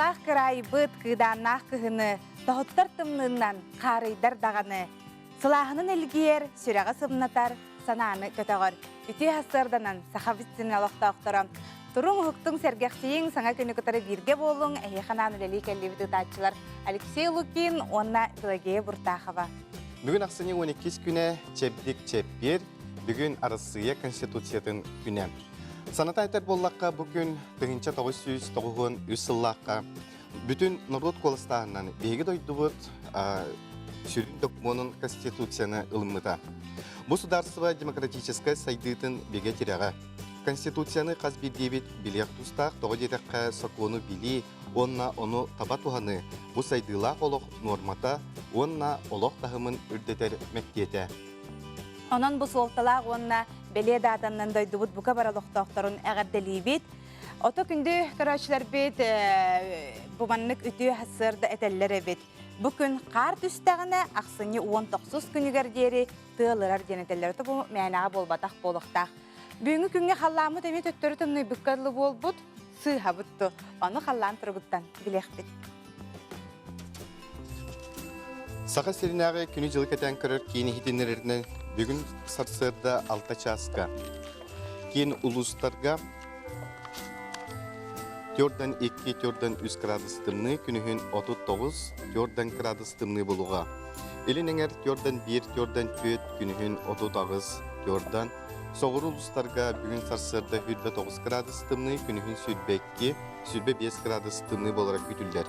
Кырыылаах кыраайбыт кыыдааннаах кыһыны тоһуттар тымныынан хаарыйдар даҕаны, сылааһынан илгийэр, сүрэҕи сымнатар, санааны көтөҕөр. Үтүө сарсыарданан Сахабыт сирин олохтоохторо туруҥ уһуктуҥ сэргэхсийиҥ, саҥа күнү кытары бииргэ буолуҥ, эһиэхэ анаан үлэлии кэллибит ыытааччылар Алексей Лукин уонна Пелагея Буртахова. Бүгүн ахсынньы 12 күнэ Чэбдик Чэппиэр, бүгүн Арассыыйа Конституциятын күнэ. Саната айтар буоллахха, бу күн 1993 сыллаахха бүтүн норуот куоластааһынынан биһиги дойдубут сүрүн докумуонун Конституцияны ылыммыта. Бу судаарыстыба демократическай сайдыытын бигэ тирэҕэ. Конституцияны хас биирдиибит билиэх тустаах, тоҕо диэтэххэ, сокуону билии уонна ону таба туһаныы бу сайдыылаах олох нуормата уонна олох таһымын үрдэтэр мэктиэтэ. Онон бу суолталаах уонна бэлиэ даатаннан дойдубут бука бары олохтоохторун эҕэрдэлиибит. Ото күндү көрөөччүлэрбит бу маннык үтүө сарсыарда этэллэр эбит. Бу күн хаар түстэҕинэ ахсынньы 19 күнүгэр диэри тыалырар диэн этэллэр. Ото бу мээнэҕэ буолбатах буолуохтаах. Бүгүҥҥү күҥҥэ халлааммыт эмиэ төттөрү тымныйбыкка дылы буолбут, сыыһабыт ту. Ону халлаан туругуттан билиэхпит. Саха сиринээҕи күнү-дьылы кэтээн көрөр киин иһитиннэрэринэн бүгүн сарсыарда 6 чааска киин улуустарга төрдөн 2, төрдөн 3 градус тымныы, күнүһүн 39, төрдөн градус тымныы булуға. Илин эҥэр төрдөн 1, төрдөн 4, күнүһүн 38, төрдөн Соҕуруу улуустарга бүгүн сарсыарда 29 градус тымныы, күнүһүн 22, 25 градус тымныы буолара күүтүллэр.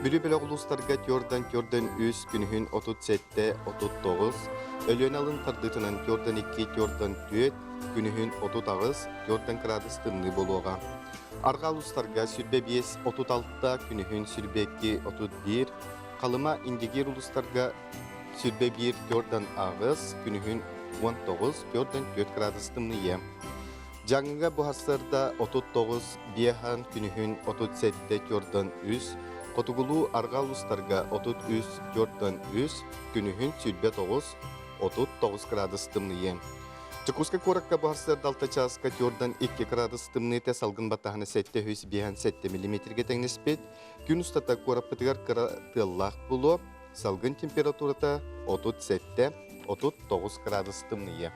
Бүлүү бөлөх улуустарга төрдөн төрдөн 3, күнүһүн 37, 39, Өлүөнэ алын тардыытынан төрдөн 2, төрдөн 4, күнүһүн 38, төрдөн градус тымныы буолуоҕа. Арҕаа улуустарга 25, 36, күнүһүн 22, 31, Халыма, Индигиир улуустарга 21, төрдөн 8, күнүһүн 19, төрдөн 4 градус тымныйыа. Дьаҥыга бу сарсыарда 39, биэһэн күнүһүн 37, төрдөн 3, хотугулуу арҕаа улуустарга 33, төрдөн 3, күнүһүн 29, 39 градус тымныйыа. Дьокуускай куоракка бу сарсыарда 6 чааска төрдөн 2 градус тымныыта салгын баттаһына 757 миллиметргэ тэҥнэспит. Күн устата куораппытыгар кыра тыаллаах буолуо, салгын температурата 37-39 градус тымныйыа.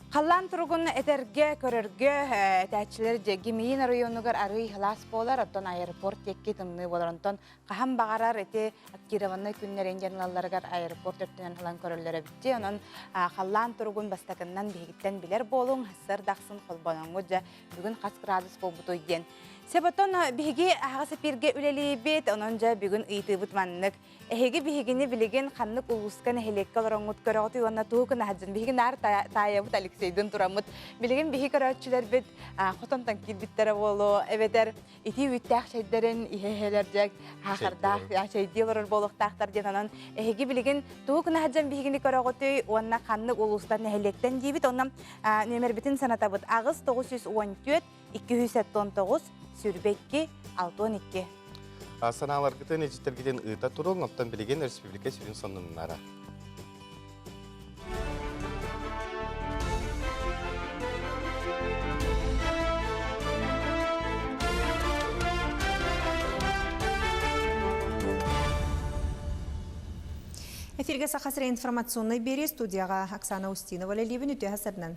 Халлаан туругун этэргэ, көрөргө этээччилэр Дьэгимиин оройуонугар арыый сылаас буолар, оттон аэропорт диэки тымныы буолар. Онтон хаһан баҕарар ити актированнай күннэрин диэн ылалларыгар аэропорт өртүнэн ылан көрөллөр эбит дии. Онон халлаан туругун бастакыннан биһигиттэн билэр буолуҥ, сарсыарда ахсын холбоноҥҥут дьэ бүгүн хас градус буолбутуй диэн. Сөп оттон биһиги аһаҕас эпииргэ үлэлиибит, онон дьэ бүгүн ыйытыыбыт маннык. Эһиги биһигини билигин ханнык улууска, нэһилиэккэ олороҥҥут көрөҕүтүй уонна тугу гына сылдьын? Биһиги наар таайабыт Алексейдыын тураммыт. Билигин биһи көрөөччүлэрбит хотонтон киирбиттэрэ буолуо, эбэтэр итии үүттээх чэйдэрин иһэ-иһэлэр дьэ хаахардаах чэйдии олорор буолуохтаахтар диэн онон эһиги билигин тугу гына сылдьан биһигини көрөҕүтүй уонна ханнык улуустан нэһилиэктэн диибит онно нүөмэрбитин санатабыт 8 914 279 22 62. Санааларгытын, илдьиттэргитин ыыта туруҥ, оттон билигин республика сүрүн сонуннара. Эфиргэ Саха сирэ информационнай биэрии студияҕа Оксана Устинова үлэлиибин үтүө сарынан.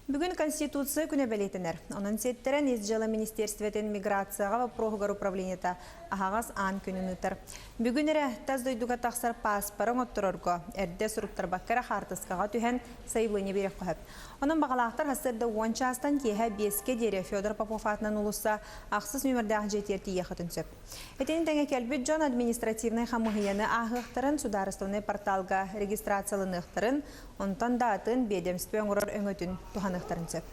Бүгүн Конституция күнэ бэлиэтэнэр. Онон сиэттэрэн Ис дьыала министиэристибэтин миграцияҕа боппуруоһугар управлениета аһаҕас аан күнүн ыытар. Бүгүн эрэ тас дойдуга тахсар пааспары оҥотторорго, эрдэ суруктарбакка эрэ хаартыскаҕа түһэн сайабылыанньа биэриэххэ сөп. Онон баҕалаахтар сарсыарда уон чаастан киэһэ биэскэ диэри Федор Попов аатынан уулусса ахсыс нүөмэрдээх дьиэтигэр тиийиэххитин сөп. Итини тэҥэ кэлбит дьон административнай хамыыһыйаны ааһыахтарын, судаарыстыбаннай порталга регистрацияланыахтарын, онтон да атын биэдэмистибэ оҥорор өҥөтүн туһаныахтарын сөп.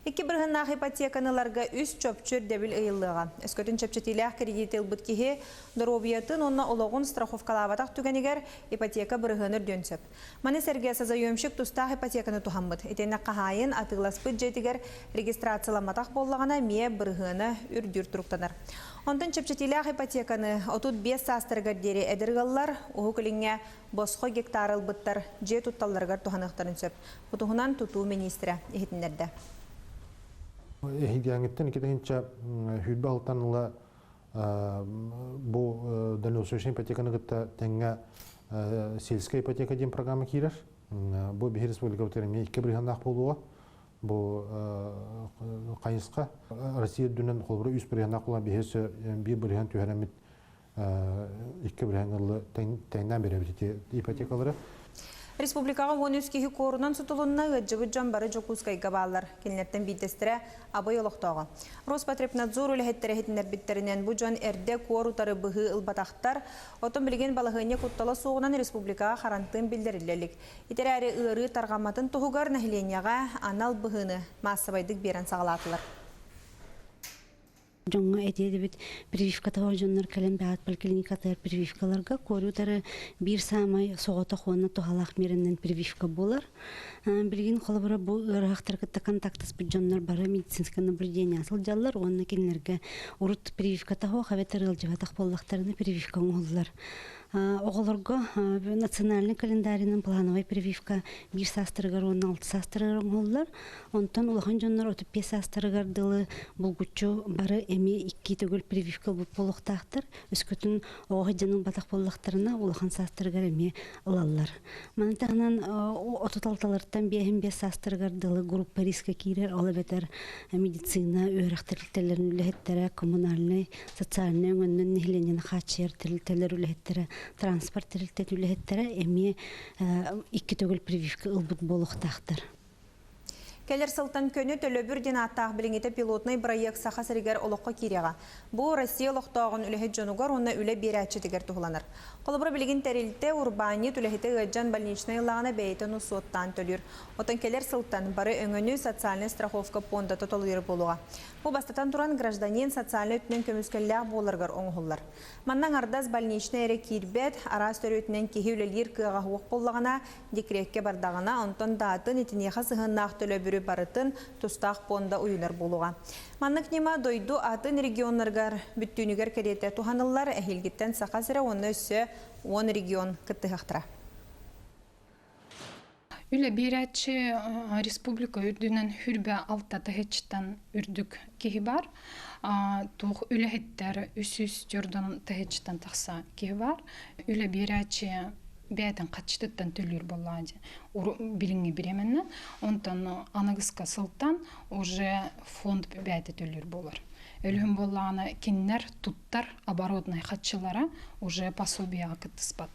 Икки бырыһыннаах ипотеканы ыларга үс чопчу ирдэбил ыйыллыаҕа. Өскөтүн чэпчэтиилээх кредити ылбыт киһи доруобуйатын уонна олоҕун страховкалаабатах түгэнигэр ипотека бырыһыана үрдүөн сөп. Маны сэргэ созаемщик тустаах ипотеканы туһаммыт. Итиэннэ хаһаайын атыыласпыт дьиэтигэр регистрацияламматах буоллаҕына эмиэ бырыһыана үрдүүр туруктанар. Онтон чэпчэтиилээх ипотеканы 35 саастарыгар диэри эдэр ыаллар Уһук Илиҥҥэ босхо гектар ылбыттар дьиэ тутталларыгар туһаныахтарын сөп. Бу туһунан тутуу миниистирэ иһитиннэрдэ. Эһигиэҥиттэн икки хүрбэ алтан ыла бу дальневосточная ипотеканы кытта тэҥҥэ сельская ипотека диэн программа киирэр. Бу биһи республикабытыгар эмиэ икки бырыһыаннаах буолуоҕа. Бу хайысха Россия үрдүнэн холобура үс бырыһыаннаах буолан биһи өссө биир бырыһыан түһэрэммит икки бырыһыан ыллы тэҥнээн биэрэбит ити ипотекалары. Республикаҕа 13 киһи куорунан сутулунна, ыалдьыбыт дьон бары Дьокуускайга бааллар. Кинилэртэн биирдэстэрэ Абый олохтооҕо. Роспотребнадзор үлэһиттэрэ иһитиннэрбиттэринэн, бу дьон эрдэ куор утары быһыы ылбатахтар. Оттон билигин балаһыанньа куттала суоҕунан республикаҕа харантыын биллэриллэ илик. Ити эрээри ыарыы тарҕамматын туһугар нэһилиэнньэҕэ анал быһыыны маассабайдык биэрэн саҕалаатылар. Дьоҥҥо этиэдибит прививкатаҕа дьоннор кэлэн бэҕэт поликлиникатыгар прививкаларга куорутары биир саамай соҕотох уонна туһалаах миэрэнэн прививка буолар. Билигин холобура бу ыарыһахтары кытта контактаспыт дьоннор бары медицинское наблюдение сылдьаллар уонна кинилэргэ урут прививката суох эбэтэр ыалдьыбатах буоллахтарына прививка оҥоһуллар. Оҕолорго национальный календарынан плановай прививка биир саастарыгар уонна алта саастарыгар оҥоһуллар. Онтон улахан дьоннор 35 саастарыгар дылы булгуччу бары эмиэ икки төгүл прививка ылбыт буолуохтаахтар. Өскөтүн оҕо сылдьан ылбатах буоллахтарына улахан саастарыгар эмиэ ылаллар. Маны таһынан 36-лартан 55 саастарыгар дылы группа риска киирэр, ол эбэтэр медицина үөрэх тэрилтэлэрин үлэһиттэрэ, коммунальнай, социальнай өҥөннөн нэһилиэнньэни хааччыйар тэрилтэлэр үлэһиттэрэ, транспорт тэрилтэтин үлэһиттэрэ эмиэ икки төгүл прививка ылбыт буолуохтаахтар. Кэлэр сылтан көнө төлөбүр диэн ааттаах билиҥҥитэ пилотнай бырайыак Саха сиригэр олоххо киириэҕэ. Бу Россия олохтооҕун үлэһит дьонугар уонна үлэ биэрээччитигэр туһуланар. Холобура, билигин тэрилтэ, урбаанньыт үлэһитэ ыалдьан больничнай ыллаҕына бэйэтин усуоттаан төлүүр. Оттон кэлэр сылтан бары өҥөнү социальнай страховка пуондата толуйар буолуоҕа. Бу бастатан туран гражданин социальнай өттүнэн көмүскэллээх буоларыгар оҥоһуллар. Манна аҥардас больничнай эрэ киирбэт, араас төрүөтүнэн киһи үлэлиир кыаҕа суох буоллаҕына, декреккэ бардаҕына, онтон даатын итиниэхэ сыһыаннаах төлөбүрү барытын тустаах пуонда уйунар буолуоҕа. Маннык ньыма дойду атын регионнарыгар бүттүүнүгэр кэриэтэ туһаныллар, эһиилгиттэн Саха сирэ уонна өссө 10 регион кыттыһыахтара. Үлэ биэрээччи республика үрдүнэн хүрбэ алта тыһычтан үрдүк киһи бар. Туох үлэһиттэр үс дьордон тыһычтан тахса киһи бар. Үлэ биэрээччи бэйэтин хаччытыттан төлүүр буоллаҕа дии билиҥҥи бириэмэннэ. Онтон аныгыска сылтан уже фонд бэйэтэ төлүүр буолар. Өлүһүн буоллаҕына кинилэр туттар оборотнай хаччылара уже пособияҕа кыттыспат.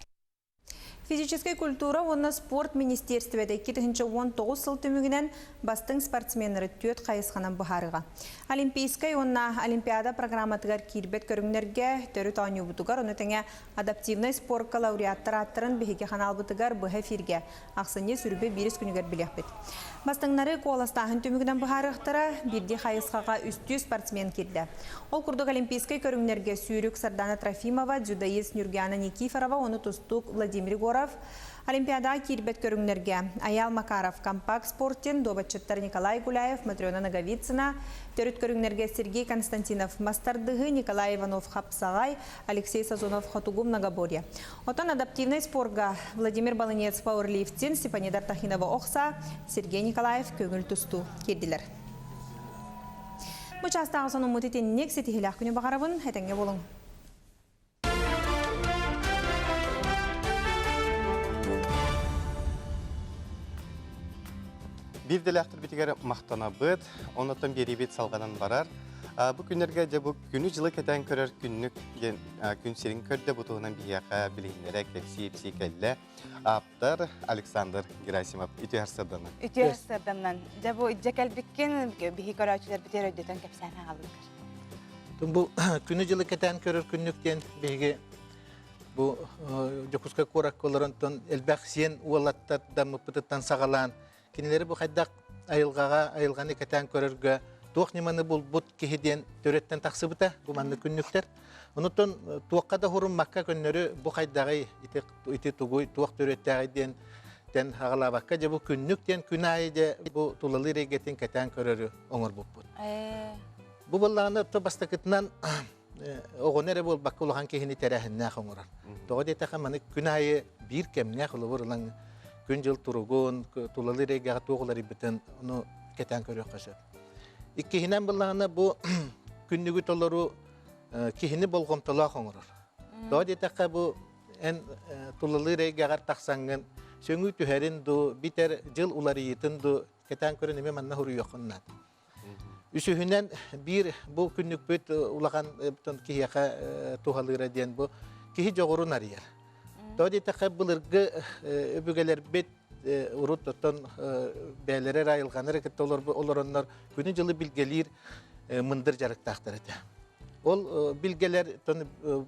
Физическэй культура уонна спорт министиэристибэтэ 2019 сыл түмүгүнэн бастыҥ спортсменнары түөрт хайысханан быһаарыаҕа. Олимпийскай уонна Олимпиада программатыгар киирбэт көрүҥнэргэ төрүт оонньуубутугар, ону тэҥэ адаптивнай спорка лауреаттар ааттарын биһиги ханаалбытыгар быһа эфиргэ ахсынньы сүрүбэ биирис күнүгэр билиэхпит. Бастыҥнары куоластааһын түмүгүнэн быһаарыахтара, биирдии хайысхаҕа үстүү спортсмен киирдэ. Ол курдук олимпийскай көрүҥнэргэ сүүрүк Сардана Трофимова, дзюдоист Нюргиана Никифорова, ону тустуук Владимир Егоров, Олимпиадаҕа киирбэт көрүҥнэргэ Айаал Макаров, компакт спортин, дуобатчыттар Николай Гуляев, Матрена Ноговицына, төрүт көрүҥнэргэ Сергей Константинов мас тардыһыы, Николай Иванов хапсаҕай, Алексей Сазонов хотугу многоборье. Оттон адаптивнай спорга Владимир Балынец пауэрлифтинг, Степанида Тахинова охса, Сергей Николаев көҥүл тустуу киирдилэр. Бу чаастааҕы сонуммут итинник ситиһилээх күнү баҕарабын, этэҥҥэ буолуҥ. Биир дэлээхтэрбитигэр махтанабыт, оннуттан биэриибит салҕанан барар. Бу күннэргэ дьэ бу күнү-дьылы кэтээн көрөр күннүк диэн күн сирин көрдө, бу туһунан биһиэхэ билиһиннэрэ кэпсии-ипсии кэллэ. Ааптар Александр Герасимов үтүө сарсыарданан. Үтүө сарсыарданан. Дьэ бу дьэ кэлбиккин биһи көрөөччүлэрбитигэр өйдөтөн кэпсээн аҕаллыгар. Бу күнү-дьылы кэтээн көрөр күннүк диэн биһиги бу Дьокуускай куоракка олоронтон элбэх сиэн уолаттар даммыппытыттан саҕалаан кинилэри бу хайдах айылҕаҕа айылҕаны кэтээн көрөргө туох ньыманы булбут киһи диэн төрөттөн тахсыбыта бу маннык күннүктэр. Онутон туохха да хуруммакка көннөрү бу хайдаҕый ити, ити тугуй туох төрүөттээҕий диэн тэн аҕалаабакка дьэ бу күннүк диэн күн аайы дьэ бу тулалыыр эйгэтин кэтээн көрөрү оҥорбуппут. Бу буоллаҕына бастакытынан оҕону эрэ буолбакка улахан киһини тэрээһиннээх оҥорор. Тоҕо диэтэххэ маны күн аайы биир кэмнээх холобур ылан күн-дьыл туругун, тулалыыр эйгэҕэ туох уларыйбытын ону кэтээн көрүөххэ сөп. Иккиһинэн буллаҕына бу күннүгү толору киһини болҕомтолоох оҥорор. Тоҕо диэтэххэ бу эн тулалыыр эйгэҕэр тахсаҥҥын сөҥүү түһэрин дуу, битэр дьыл уларыйыытын дуу кэтээн көрөн эмиэ манна суруйуоххун наада. Үсүһүнэн биир бу күннүкпүт улахан киһиэхэ туһалыыра диэн бу киһи дьоҕурун арыйар. Тоҕо диэтэххэ былыргы өбүгэлэрбит урут оттон бэйэлэрэ эрэ айылҕаны эрэ кытта олороннор күнү-дьылы билгэлиир мындыр дьарыктаахтар этэ. Ол билгэлэр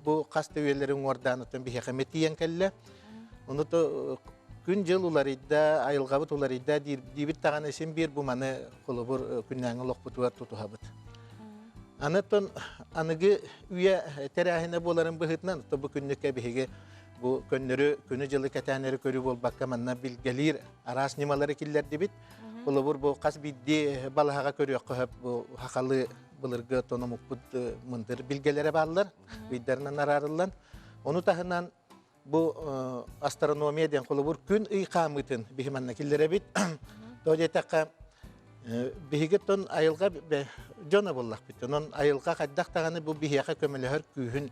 бу хас да үйэлэри уҥуордаан оттон биһиэхэ эмиэ тиийэн кэллэ. Ону күн-дьыл уларыйда, айылҕабыт уларыйда диибит даҕаны син биир бу маны холобур күннээҥи олохпутугар тутуһабыт. Аны оттон аныгы үйэ тэрээһинэ буоларын быһыытынан бу күннүккэ биһиги бу көннөрү күнү-дьылы кэтээнэри көрүү буолбакка манна билгэлиир араас ньымалары киллэрдибит. Холобур бу хас биирдии балаһаҕа көрүөххэ сөп бу хахалы былыргы тономукпут мындыр билгэлэрэ бааллар, ыйдарынан араарыллан. Ону таһынан бу астрономия диэн холобур күн ый хаамыытын биһи манна киллэрэбит. Тоҕо диэтэххэ биһиги тон айылҕа дьоно буоллахпыт. Онон айылҕа хайдах даҕаны бу биһиэхэ көмөлөһөр күүһүн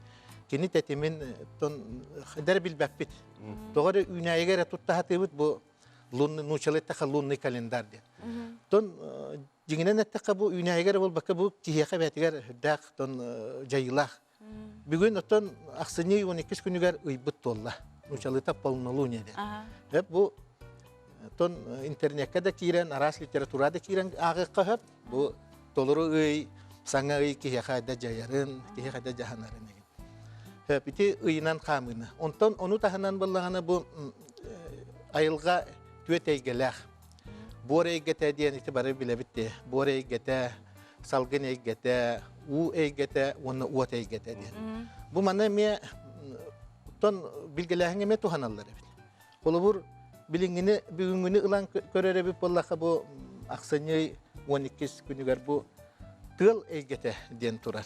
кини тэтимин тон дэр билбэппит. Тоҕо эрэ үүнээйигэ эрэ тутта сатыыбыт бу лунный нуучалыы эттэххэ лунный календарь диэн. Тон дьиҥинэн эттэххэ бу үүнээйигэ эрэ буолбакка бу киһиэхэ бэйэтигэр үрдээх тон дьайыылаах. Бүгүн оттон ахсынньы 12 күнүгэр ыйбыт туолла. Нуучалыыта полнолуние диэн. Эп бу тон интернеккэ да киирэн, араас литература да киирэн ааҕыахха сөп. Бу толору ый, саҥа ый киһиэхэ да дьайарын, киһиэхэ да дьаһанарын игин. Сөп, ити ыйынан хаамыыны. Онтон ону таһынан буллаҕына бу айылҕа түөт эйгэлээх. Буор эйгэтэ диэн ити бары билэбит дии. Буор эйгэтэ, салгын эйгэтэ, уу эйгэтэ уонна уот эйгэтэ диэн. Бу маны эмиэ оттон билгэлээһиҥҥэ эмиэ туһаналлар эбит. Холобур, билиҥҥини бүгүҥҥүнү ылан көрөр эбит буоллахха бу ахсынньы 12 күнүгэр бу тыал эйгэтэ диэн турар.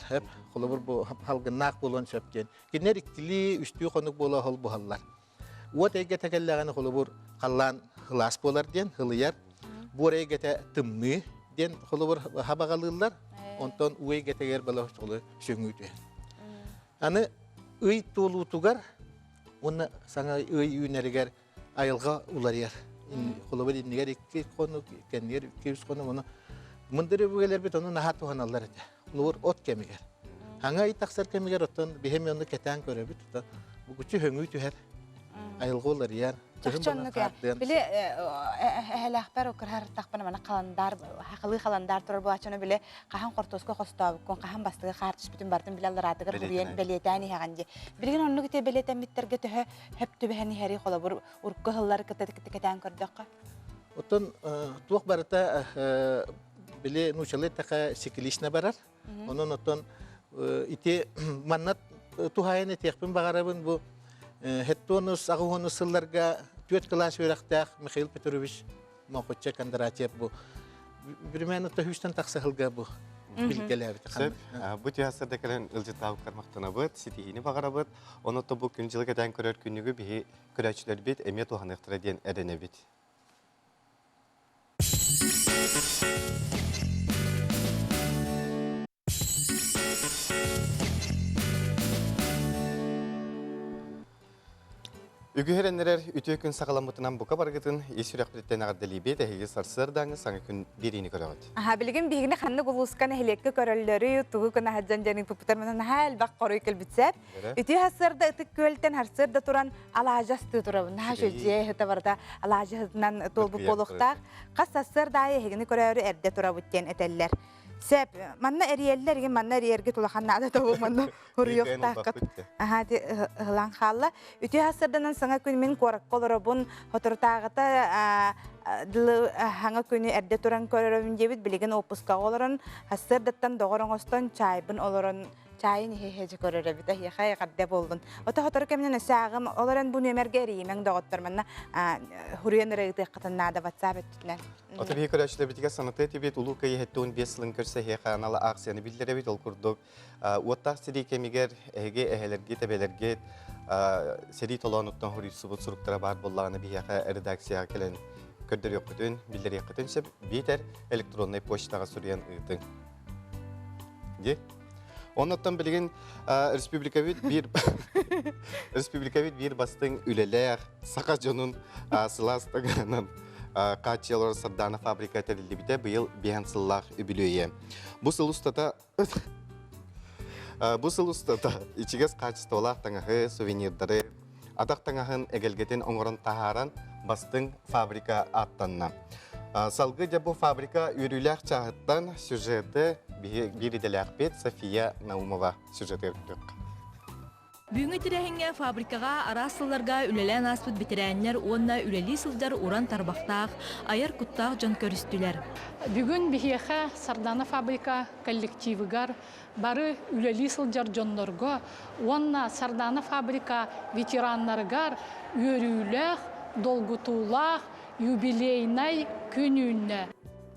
Холобур, бу салгыннаах буолуон сөп диэн. Кинилэр иккилии, үстүү хонук буола холбуһаллар. Уот эйгэтэ кэллэҕинэ холобур халлаан сылаас буолар диэн сылыйар. Буор эйгэтэ тымныы диэн холобур хабаҕалыыллар. Онтон уу эйгэтигэр бала сөҥүү түһэр. Аны ый туолуутугар уонна саҥа ый үүнэригэр айылҕа уларыйар. Холобур иннигэр икки хонук, кэннигэр икки үс хонук ону мындыр өбүгэлэрбит ону наһаа туһаналлар этэ. Холобур от кэмигэр. Хаҥа ый тахсар кэмигэр оттон биһи ону кэтээн көрөбүт. Оттон бугуччу хөҥүү түһэр. Айылҕа уларыйар. Чахчы оннук били эһэлээхпэр укырһартахпына мана халандар хахылыы халандар турар буолааччыны били хаһан хортуоска хостообуккун хаһан бастыгы хаар түспүтүн бартын биле аллараатыгар хуруйан бэлиэтээн иһэҕин дии билигин оннук ити бэлиэтэммиттэргэ төһө хөп түбэһэн иһэри холобур урукку ыһыллары кытта кэтээн көрдөххө Оттон туох барыта били нуучалыы эттэххэ циклично барар. Онон оттон ити манна туһаайан этиэхпин баҕарабын бу хеттонус аҕыһонус сылларга түөрт кылаас үөрэхтээх Михаил Петрович Мохочча Кондратьев бу примерно төһүүстэн тахса сылга бу билгэлээбит. Сөп. Бу түһасырда кэлэн ылдьытаабыккар махтанабыт, ситиһиини баҕарабыт. Ону то бу күн дьылы кэтээн көрөр күнүгү биһи көрөөччүлэрбит эмиэ туһаныахтара диэн эрэнэбит. Үгүһэр эннэрэр үтүө күн саҕаламмытынан бука баргытын ис сүрэхпититтэн эҕэрдэлиибит эһиги сарсыардааҥы саҥа күн биэриини көрөҕүт. Аха, билигин биһигини ханнык улууска нэһилиэккэ көрөллөрү, тугу гына сылдьан диэн ыыппыттар манан наһаа элбэх хоруй кэлбит сөп. Үтүө сарсыарда Ытык Күөлтэн сарсыарда туран алаадьы астыы турабын. Наһаа үчүгэй дьиэ иһитэ барыта алаадьыһытынан туолбут буолуохтаах. Хас сарсыарда аайы эһигини көрөөрү эрдэ турабыт диэн этэллэр. Сөп. Манна эрийэллэр, игин манна эрийэргит улахан наада тобу манна хуруйуохтааххыт. Аха, ити ыһылан хаалла. Үтүө сарсыарданан саҥа күн мин куоракка олоробун. Соторутааҕыта дылы хаҥа күнү эрдэ туран көрөрөбүн диэбит. Билигин отпускаҕа олорон, сарсыардаттан доҕор оҥостон чаайбын олорон чаайын иһэ иһэ көрөр эбит. Эһиэхэ эҕэрдэ буоллун. Ото сотору кэминэн өссө ааҕым. Ол эрэн бу нүөмэргэ эрийимэҥ доҕоттор. Манна хуруйан эрэ ыытыаххытын наада WhatsApp өттүнэн. Ото биһи көрөөччүлэрбитигэр санатыы этибит Улуу Кыайыы 75 сылын көрсө эһиэхэ анал аахсыйаны биллэрэбит. Ол курдук уоттаах сэрии кэмигэр эһиги эһэлэргит, эбэлэргит сэрии толоонуттан хоруйсубут суруктара баар буоллаҕына биһиэхэ редакцияҕа кэлэн. көрдөрүөххүтүн, биллэриэххитин сөп, биитэр электроннай почтаҕа суруйан ыытыҥ. Дии. Оннуттан билигин республикабыт биир республикабыт биир бастыҥ үлэлээх саха дьонун сылаас таҥаһынан хааччыйалар Сардаана фабрика тэриллибитэ быйыл биэһэн сыллаах үбүлүөйэ. Бу сыл устата Бу сыл устата ичигэс хаачыстыбалаах таҥаһы, сувенирдары, атах таҥаһын эгэлгэтин оҥорон таһааран бастыҥ фабрика ааттанна. Салгыы дьэ бу фабрика үөрүүлээх чааһыттан сюжеты биир идэлээхпит София Наумова сюжетыгар көрүөххэ. Бүгүҥҥү тэрээһиҥҥэ фабрикаҕа араас сылларга үлэлээн ааспыт бэтэрээннэр уонна үлэлии сылдьар уран тарбахтаах, айар куттаах дьон көрүстүлэр. Бүгүн биһиэхэ Сардана фабрика коллективыгар бары үлэлии сылдьар дьоннорго уонна Сардана фабрика ветераннарыгар үөрүүлээх, долгутуулаах юбилейнай күн үүннэ.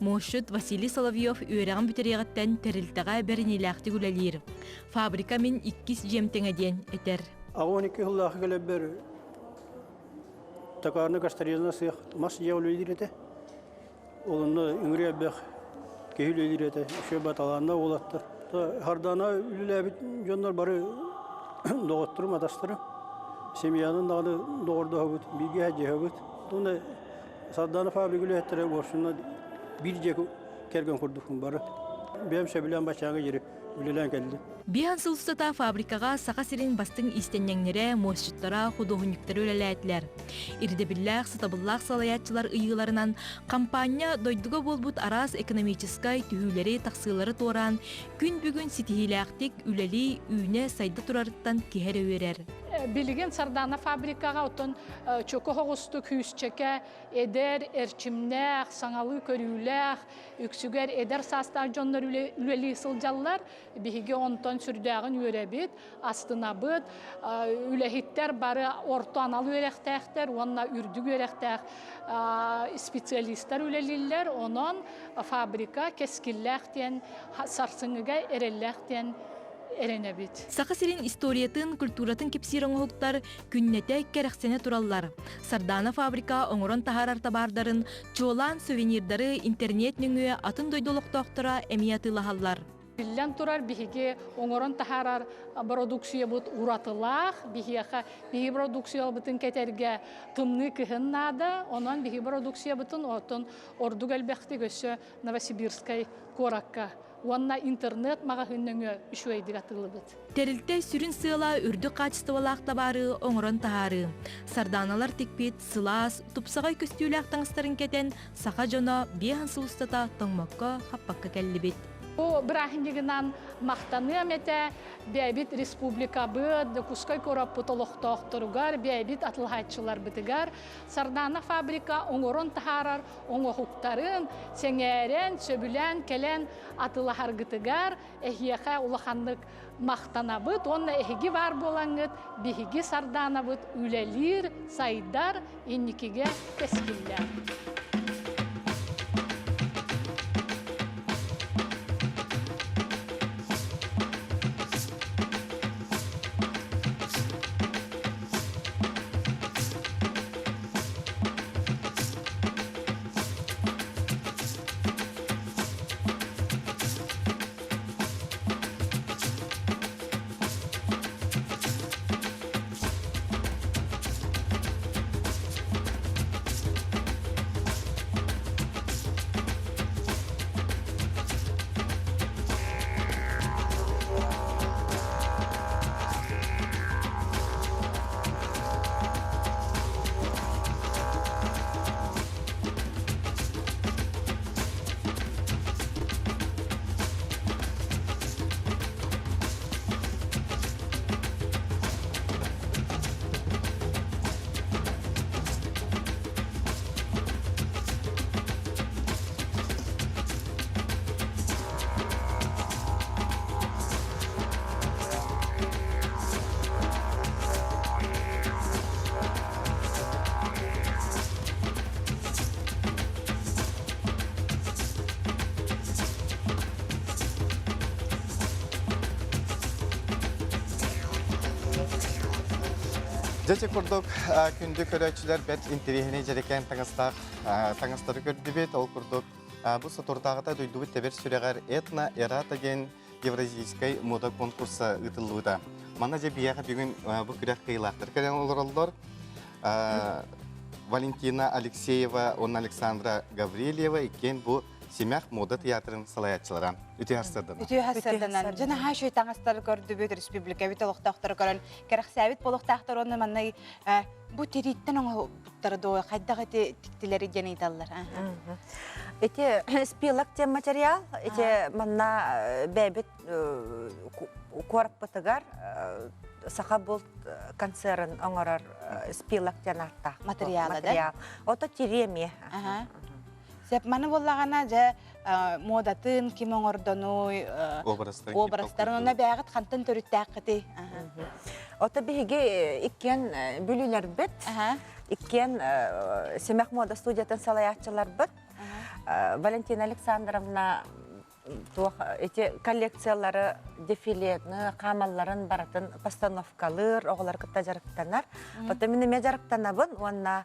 Муосчут Василий Соловьев үөрэҕин бүтэриэҕиттэн тэрилтэҕэ бэриниилээхтик үлэлиир. Фабрика мин иккис дьиэм тэҥэ диэн этэр. 12 сыллаах кэлэрбэр токарный косторезна сыах мас дьиэ үлэлиир этэ. Ол онно ыҥырыы элбэх киһи үлэлиир этэ. Үчүгэй баталаанна уолаттар. Хардана үлэлээбит дьоннор бары доҕотторум, атастарым. Семьянын даҕаны доҕордоһобут, бииргэ сылдьыһабыт. Уонна Сардаана фабрика үлэһиттэрэ уорсунна биир дьиэ кэргэн курдукпун бары. Бэйэм сөбүлээн баччааҥҥа диэри үлэлээн кэллим. Биэһэн сыл устата фабрикаҕа Саха сирин бастыҥ иистэнньэҥнэрэ, муосчуттара, худуоһунньуктара үлэлээтилэр. Ирдэбиллээх, сатабыллаах салайааччылар ыйыыларынан хампаанньа дойдуга буолбут араас экономическай түһүүлэри, тахсыылары туораан, күн бүгүн ситиһиилээхтик үлэлии, үүнэ, сайда турарыттан киһи эрэ үөрэр. Билигин Сардаана фабрикаҕа оттон чөкө оҕустук күүсчэкэ эдэр, эрчимнээх, саҥалыы көрүүлээх, үксүгэр эдэр саастаах дьоннор үлэлии сылдьаллар. Биһиги онтон сүрдээҕин үөрэбит, астынабыт. Үлэһиттэр бары орто анал үөрэхтээхтэр уонна үрдүк үөрэхтээх специалистар үлэлииллэр. Онон фабрика кэскиллээх диэн, сарсыҥҥыга эрэллээх диэн эрэнэбит. Саха сирин историятын, культуратын кэпсиир оҥоһуктар күннэтэ кэрэхсэнэ тураллар. Сардаана фабрика оҥорон таһаарар табаардарын, чуолаан сувенирдары интернет нөҥүө атын дойду олохтоохторо эмиэ атыылаһаллар. Биллэн турар, биһиги оҥорон таһаарар бородууксуйабыт уратылаах. Биһиэхэ биһиги бородууксуйабытын кэтэргэ тымныы кыһын наада. Онон биһиги бородууксуйабытын оттон ордук элбэхтик өссө Новосибирскай куоракка уонна интернет маҕаһыын нөҥүө үчүгэйдик атыылыбыт. Тэрилтэ сүрүн сыала үрдүк хаачыстыбалаах табаары оҥорон таһаарыы. Сардааналар тикпит сылаас, тупсаҕай көстүүлээх таҥастарын кэтэн, саха дьоно биэһэн сыл устата тоҥмокко, хаппакка кэллибит. Бу бырааһынньыгынан махтаныам этэ бэйэбит республикабыт, Дьокуускай куораппыт олохтоохторугар, бэйэбит атылаһааччыларбытыгар Сардаана фабрика оҥорон таһаарар оҥоһуктарын сэҥээрэн, сөбүлээн кэлэн атылаһаргытыгар эһиэхэ улаханнык махтанабыт уонна эһиги баар буолаҥҥыт биһиги Сардаанабыт үлэлиир, сайдар, инникигэ кэскиллээх. Дьэ курдук күндү көрөөччүлэр бэрт интэриэһинэй дьэрэкээн таҥастаах. Таҥастары көрдүбүт, ол курдук бу соторутааҕыта дойдубут тэбэр сүрэҕэр Этно Эрата диэн Евразийскай мода конкурса ыытыллыбыта. Манна дьэ биһиэхэ бүгүн бу күрэх кыайыылаахтар кэлэн олороллор. Валентина Алексеева уонна Александра Гаврильева иккиэн бу Симэх мода театрын салайааччылара. Үтүө харсырданан. Үтүө харсырданан. Дьэ наһаа үчүгэй таҥастары көрдүбүт, республикабыт олохтоохторо көрөн, кэрэхсээбит болохтаахтар уонна манна бу тирииттэн оҥоһуктары дуо хайдах ити тиктилэри диэн ыйыталлар. Ити спилок диэн материал, ити манна бэйбит куораппытыгар саха булт концерын оҥорор спилок диэн ааттаах материала да? Ото тири эмиэ. Сеп маны буоллаҕына дьэ муодатын ким оҥордонуй образтарын онно бэйэҕит хантан төрүттээххитий? Ото биһиги иккиэн бүлүүлэрбит, иккиэн Симэх мода студиятын салайааччыларбыт. Валентина Александровна туох ити коллекциялары дефилетны хаамалларын барытын постановкалыыр оҕолор кытта дьарыктанар. Оттон мин эмиэ дьарыктанабын уонна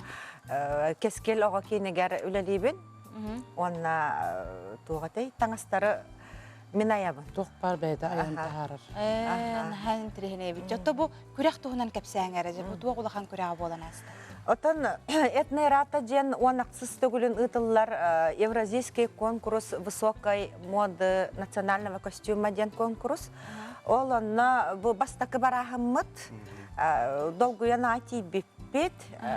Кэскил оҕо киинигэр үлэлиибин. Уонна туох этэй таҥастары мин айабын. Туох баар бэйэтэ айан таһаарар. Наһаа интириэһинэйбит. Дьэ, бу күрэх туһунан кэпсээҥ эрэ, бу туох улахан күрэҕэ буолан ааста? Оттон Этнерата диэн 16 төгүлүн ыытыллар Евразийский конкурс высокой моды национального костюма диэн конкурс. Ол онно бу бастакы барааһыммыт долгуйан аай тиийбиппит.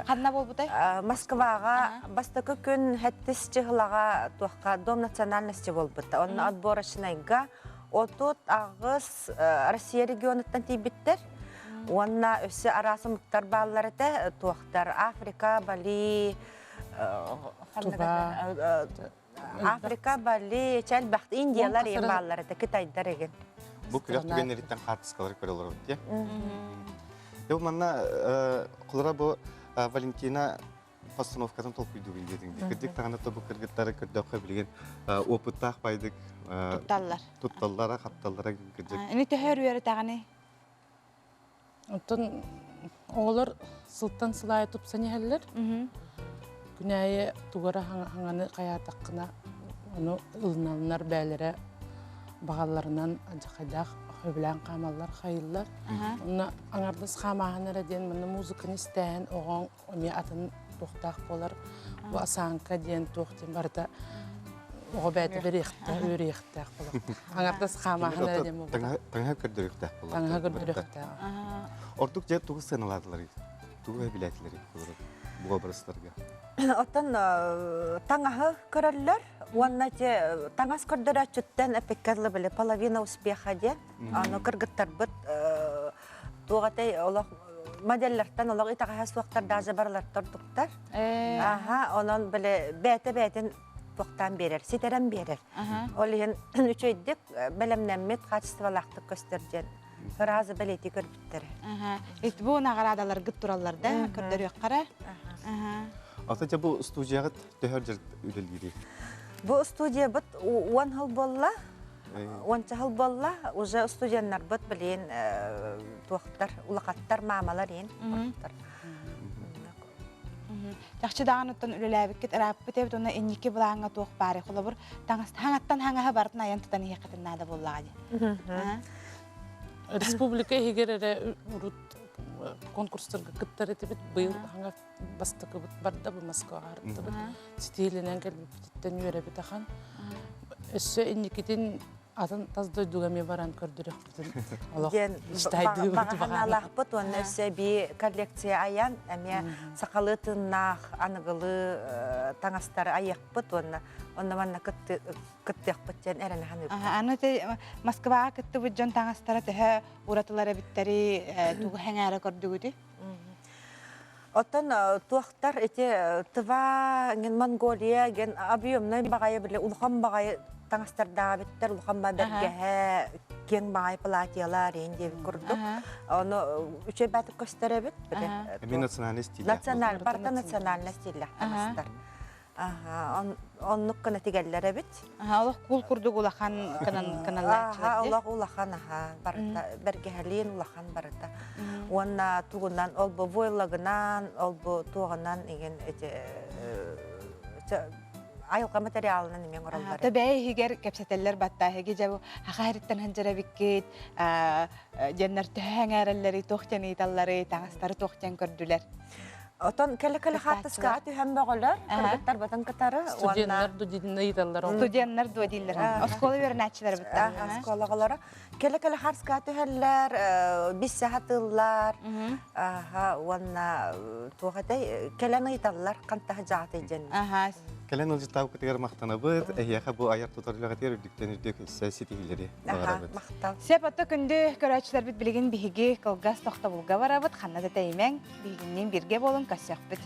Ханна буолбутай? Москваҕа бастакы күн хэттис чыһылаҕа туохха Дом национальности буолбута. Онно отборочнайга 38 Россия регионуттан тиийбиттэр. Уонна өссө араас омуктар бааллар этэ, туохтар Африка, Бали, Африка, Бали, элбэх Индиялар ем бааллар этэ, Кытайдар эгин. Бу күрэх түгэннэриттэн хаартыскалары көрө олоробут дии. Бу манна холобура бу Валентина постановкатын толкуйдуубун диэтиҥ. Кырдьык даҕаны бу кыргыттары көрдөххө билигин опыттаах байдык тутталлар. Тутталлара, хапталлара кырдьык. Ини төһө үөрэтэҕиний? Оттон оҕолор сылтан сыл аайы тупсан иһэллэр. Күн аайы тугара хаҥаны хайаатаххына ону ылыналлар бээлэрэ баҕаларынан адьахайдаах сөбүлээн хаамаллар хайыллар. Онно аҥардас хаамааһын эрэ диэн манна музыканы истээһин оҕоҥ эмиэ атын туохтаах буолар. Бу осанка диэн туох диэн барыта оҕо бэйэтэ бэриэхтээх, үөрүйэхтээх буолар. Аҥардас хаамааһын эрэ диэн буолбатах. Таҥаһа көрдөрүөхтээх буолар. Таҥаһа көрдөрүөхтээх. Ордук дьэ тугу сыаналаатылар? Тугу билээтилэр бу образтарга? Оттон таҥаһы көрөллөр уонна те таҥас көрдөрөөччүттэн эппиккэ дылы били половина успеха диэн. Аны кыргыттарбыт туох этэй олох модельлартан олох итэҕэһэ суохтар даже барылартар ордуктар. Аха, онон били бэйэтэ бэйэтин туохтаан биэрэр, ситэрэн биэрэр. Ол иһин үчүгэйдик бэлэмнэммит хаачыстыбалаахтык көстөр диэн ыраазы бэлиэтии көрбүттэрэ. Ит бу наҕараадаларгыт тураллар да көрдөрүөххэ Ата дьэ бу студияҕыт төһө үлэлиирий? Бу студиябыт уон сыл буолла. Уонча сыл буолла, уже студеннарбыт билин туохтар, улахаттар, маамалар иин. Чахчы даҕаныттан үлэлээбиккит ырааппыт эбит уонна инники былааҥҥа туох баарый? Холобур, таҥас хаҥаттан хаҥаһа барытын айан тутан иһиэххитин наада буоллаҕа дии. Республика иһигэр эрэ урут конкурстарга кыттар этибит. Быйыл хаҥа бастакыбыт барда бу Москваҕа артыбыт. Ситиилэнэн кэлбиппититтэн үөрэбит ахан. Өссө инникитин атын тас дойдуга эмиэ баран көрдөрүөхпүтүн олох диэн баҕанаалаахпыт уонна өссө эбии коллекция айан эмиэ сахалыы тыыннаах аныгылыы таҥастары айыахпыт уонна онно манна кыттыахпыт диэн эрэнэ саныыбыт. Аны Москваҕа кыттыбыт дьон таҥастара төһө уратылар эбиттэри тугу сэҥээрэ көрдүгүтүй? Оттон туохтар ити Тыва, Монголия ген объемнай баҕайы били улахан баҕайы таҥастардаабыттар, улахан ба бэргэһэ, киэҥ баҕайы платьялар иин диэбит курдук. Ону үчүгэй баатык көстөр эбит. Эми национальный стиль. Националь, барыта национальный стиллэх таҥастар. Оннук гына тигэллэр эбит. Олох кул курдук улахан кыналлааччылар. Олох улахан аха барыта бэргэһэлиин улахан барыта. Уонна тугунан ол бу войлагынан, ол бу туоҕунан игин эти Айылҕа материалынан эмиэ оҥороллор. Та бэйэ иһигэр кэпсэтэллэр батта эһиги дьэ бу хаха иһиттэн сылдьар эбиккит диэннэр төһө эҥээрэллэрий туох диэн ыйыталларый таҥастары туох диэн көрдүлэр. Отон кэлэ-кэлэ хаартыскаҕа түһэн бөҕөлөр, кыргыттар батын кытары. Студеннар дуо ыйыталлар. Студеннар дуо дииллэр. Оскуола үөрэнээччилэрэ быттар. Оскуола оҕолоро. Кэлэ-кэлэ хаартыскаҕа түһэллэр, биссе хатыыллар. Уонна туох этэй, кэлэн ыйыталлар, хантаһы дьаатый диэн. Кэлэн ылдьыттаабыккытыгар махтанабыт. Эһиэхэ бу айар тутар үлэҕитигэр үрдүктэн үрдүк өссө ситиһиилэри баҕарабыт. Махтал. Сөп, ото күндү көрөөччүлэрбит билигин биһиги кылгас тохтобулга барабыт. Ханна да тэйимэҥ, биһигинниин бииргэ буолун көрсөхпүт.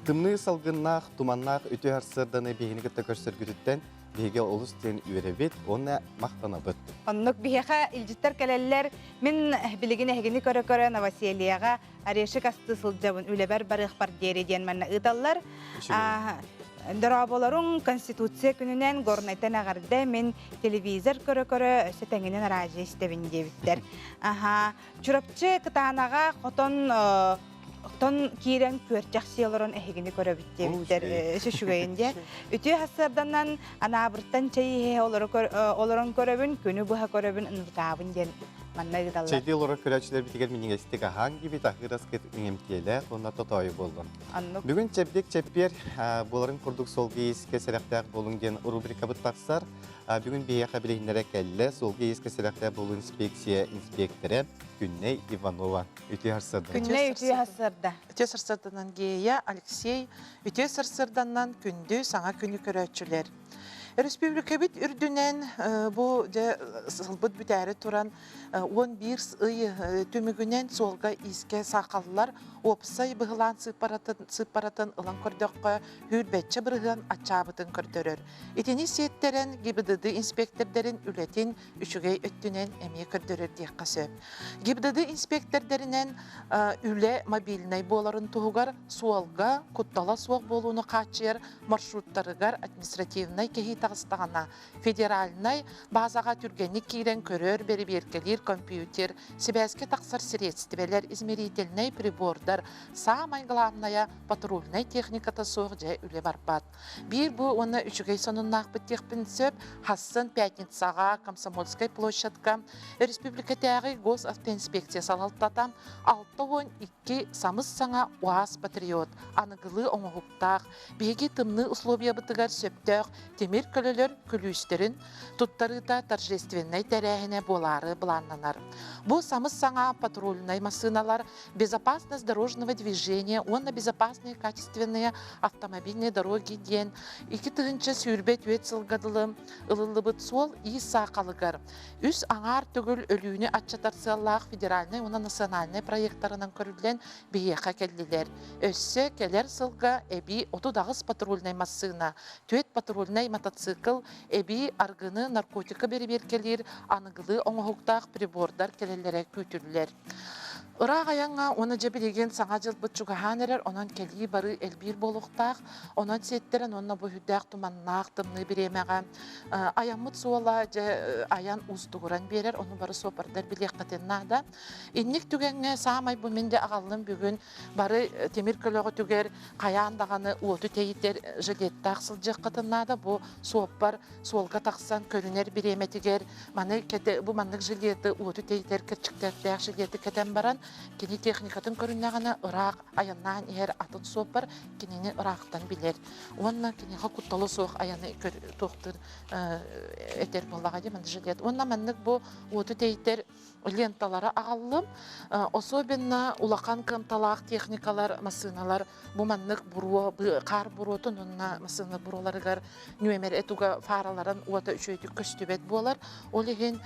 Тымныы салгыннаах, туманнаах үтүө сарсыарданы биһигини кытта көрсөргүтүттэн биһиги олус диэн үөрэбит уонна махтанабыт. Оннук биһиэхэ илдьиттэр кэлэллэр. Мин билигин эһигини көрө-көрө новосельеҕа орешек астыы сылдьабын, үлэбэр барыахпар диэри диэн манна ыыталлар. Дорооболоруҥ Конституция күнүнэн Горнайтан эҕэрдэ мин телевизор көрө-көрө өссө тэҥинэн араадьыйа истэбин диэбиттэр. Аха, Чурапчы Кытаанаҕа хотон тон киирэн күөрчэх сии олорон эһигини көрөбүт диэбиттэр өссө үчүгэйин диэ. Үтүө сарсыарданан Анаабыртан чэй иһэ олорон көрөбүн, күнү быһа көрөбүн, ынырытаабын диэн манна ыыталлар. Чэйдии олорор көрөөччүлэрбитигэр минньигэстик аһаан киирбит аһыыр аскыт иҥэмтиэлээх уонна тотоойу буоллун. Оннук. Бүгүн чэбдик чэппиэр буоларын курдук суолга иискэ сэрэхтээх буолуҥ диэн рубрикабыт тахсар. Бүгүн биһиэхэ билиһиннэрэ кэллэ суолга иискэ сэрэхтээх буолуу инспекция инспиэктэрэ Күннэй Иванова. Үтүө сарсыарда. Күннэй үтүө сарсыарда. Үтүө сарсыарданан Гея, Алексей, үтүө сарсыарданан күндү саҥа күнү көрөөччүлэр. Өрөспүүбүлүкэбит үрдүнэн бу дьэ сылбыт бүтээри туран 11 ый түмүгүнэн суолга-иискэ саахаллар уопсай быһылаан сыыппаратын, сыыппаратын ылан көрдөххө, сүүрбэччэ бырыһыан аччаабытын көрдөрөр. Итини сиэттэрэн ГИБДД инспектордарын үлэтин үчүгэй өттүнэн эмиэ көрдөрөр диэххэ сөп. ГИБДД инспектордэринэн үлэ мобильнай буоларын туһугар суолга куттала суох буолууну хааччыйар маршруттарыгар административнай кэһии таҕыстаҕына федеральнай базаҕа түргэнник киирэн көрөр, бэрэбиэркэлиир компьютер, сибээскэ тахсар средствэлэр, измерительнэй прибордар, саамай главное патрульнай техниката суох дьэ үлэ барбат. Биир бу уонна үчүгэй сонуннаахпыт диэхпин сөп. Хассын пятницаҕа Комсомольскай площадка республикатааҕы госавтоинспекция салалтата 62 самыс-саҥа УАЗ Патриот аныгылыы оҥоһуктаах биһиги тымныы условиябытыгар сөптөөх тимир көлөлөр күлүүстэрин туттарыыта торжественнай тэрээһинэ буолаары былааннанар. Бу самыс-саҥа патрульнай массыыналар безопасность дорожного движения уонна безопасные качественные автомобильные дороги диэн 2024 сылга дылы ылыллыбыт суол иис саахалыгар үс аҥаар төгүл өлүүнү аччатар сыаллаах федеральнай уонна национальнай проектарынан көрүллэн биһиэхэ кэллилэр. Өссө кэлэр сылга эбии 38 патрульнай массыына, 4 патрульнай мотоцикл, эбии аргыны наркотика бэрэбиэркэлиир аныгылыы оҥоһуктаах прибордар кэлэллэрэ күүтүллэр. Ыраах айаҥҥа уонна дьэ билигин Саҥа дьылбыт чугаһаан эрэр, онон кэлии барыы элбиир буолуохтаах. Онон сиэттэрэн уонна бу сүрдээх туманнаах тымныы бириэмэҕэ айаммыт суола дьэ айан уустугуран биэрэр, ону бары суоппардар билиэххитин наада. Инник түгэҥҥэ саамай бу мин дьэ аҕаллым бүгүн бары тимир көлөҕүтүгэр хайаан даҕаны уоту тэйитэр жилеттаах сылдьыаххытын наада. Бу суоппар суолга тахсан көрүнэр бириэмэтигэр маны бу маннык жилеты уоту тэйитэр кэрчиктэрдээх жилеты кэтэн баран кини техникатын көрүннэҕинэ ыраах айаннаан иһэр атын суоппар кинини ыраахтан билэр уонна киниэхэ куттала суох айаны туохтуур этэр буоллаҕа дии маннык жилет уонна маннык бу уоту тэйитэр ленталары аҕаллым. Особенно улахан кыамталаах техникалар, массыыналар бу маннык буруо, хаар буруотун уонна массыына буруоларыгар нүөмэр этуга фараларын уота үчүгэйдик көстүбэт буолар. Ол иһин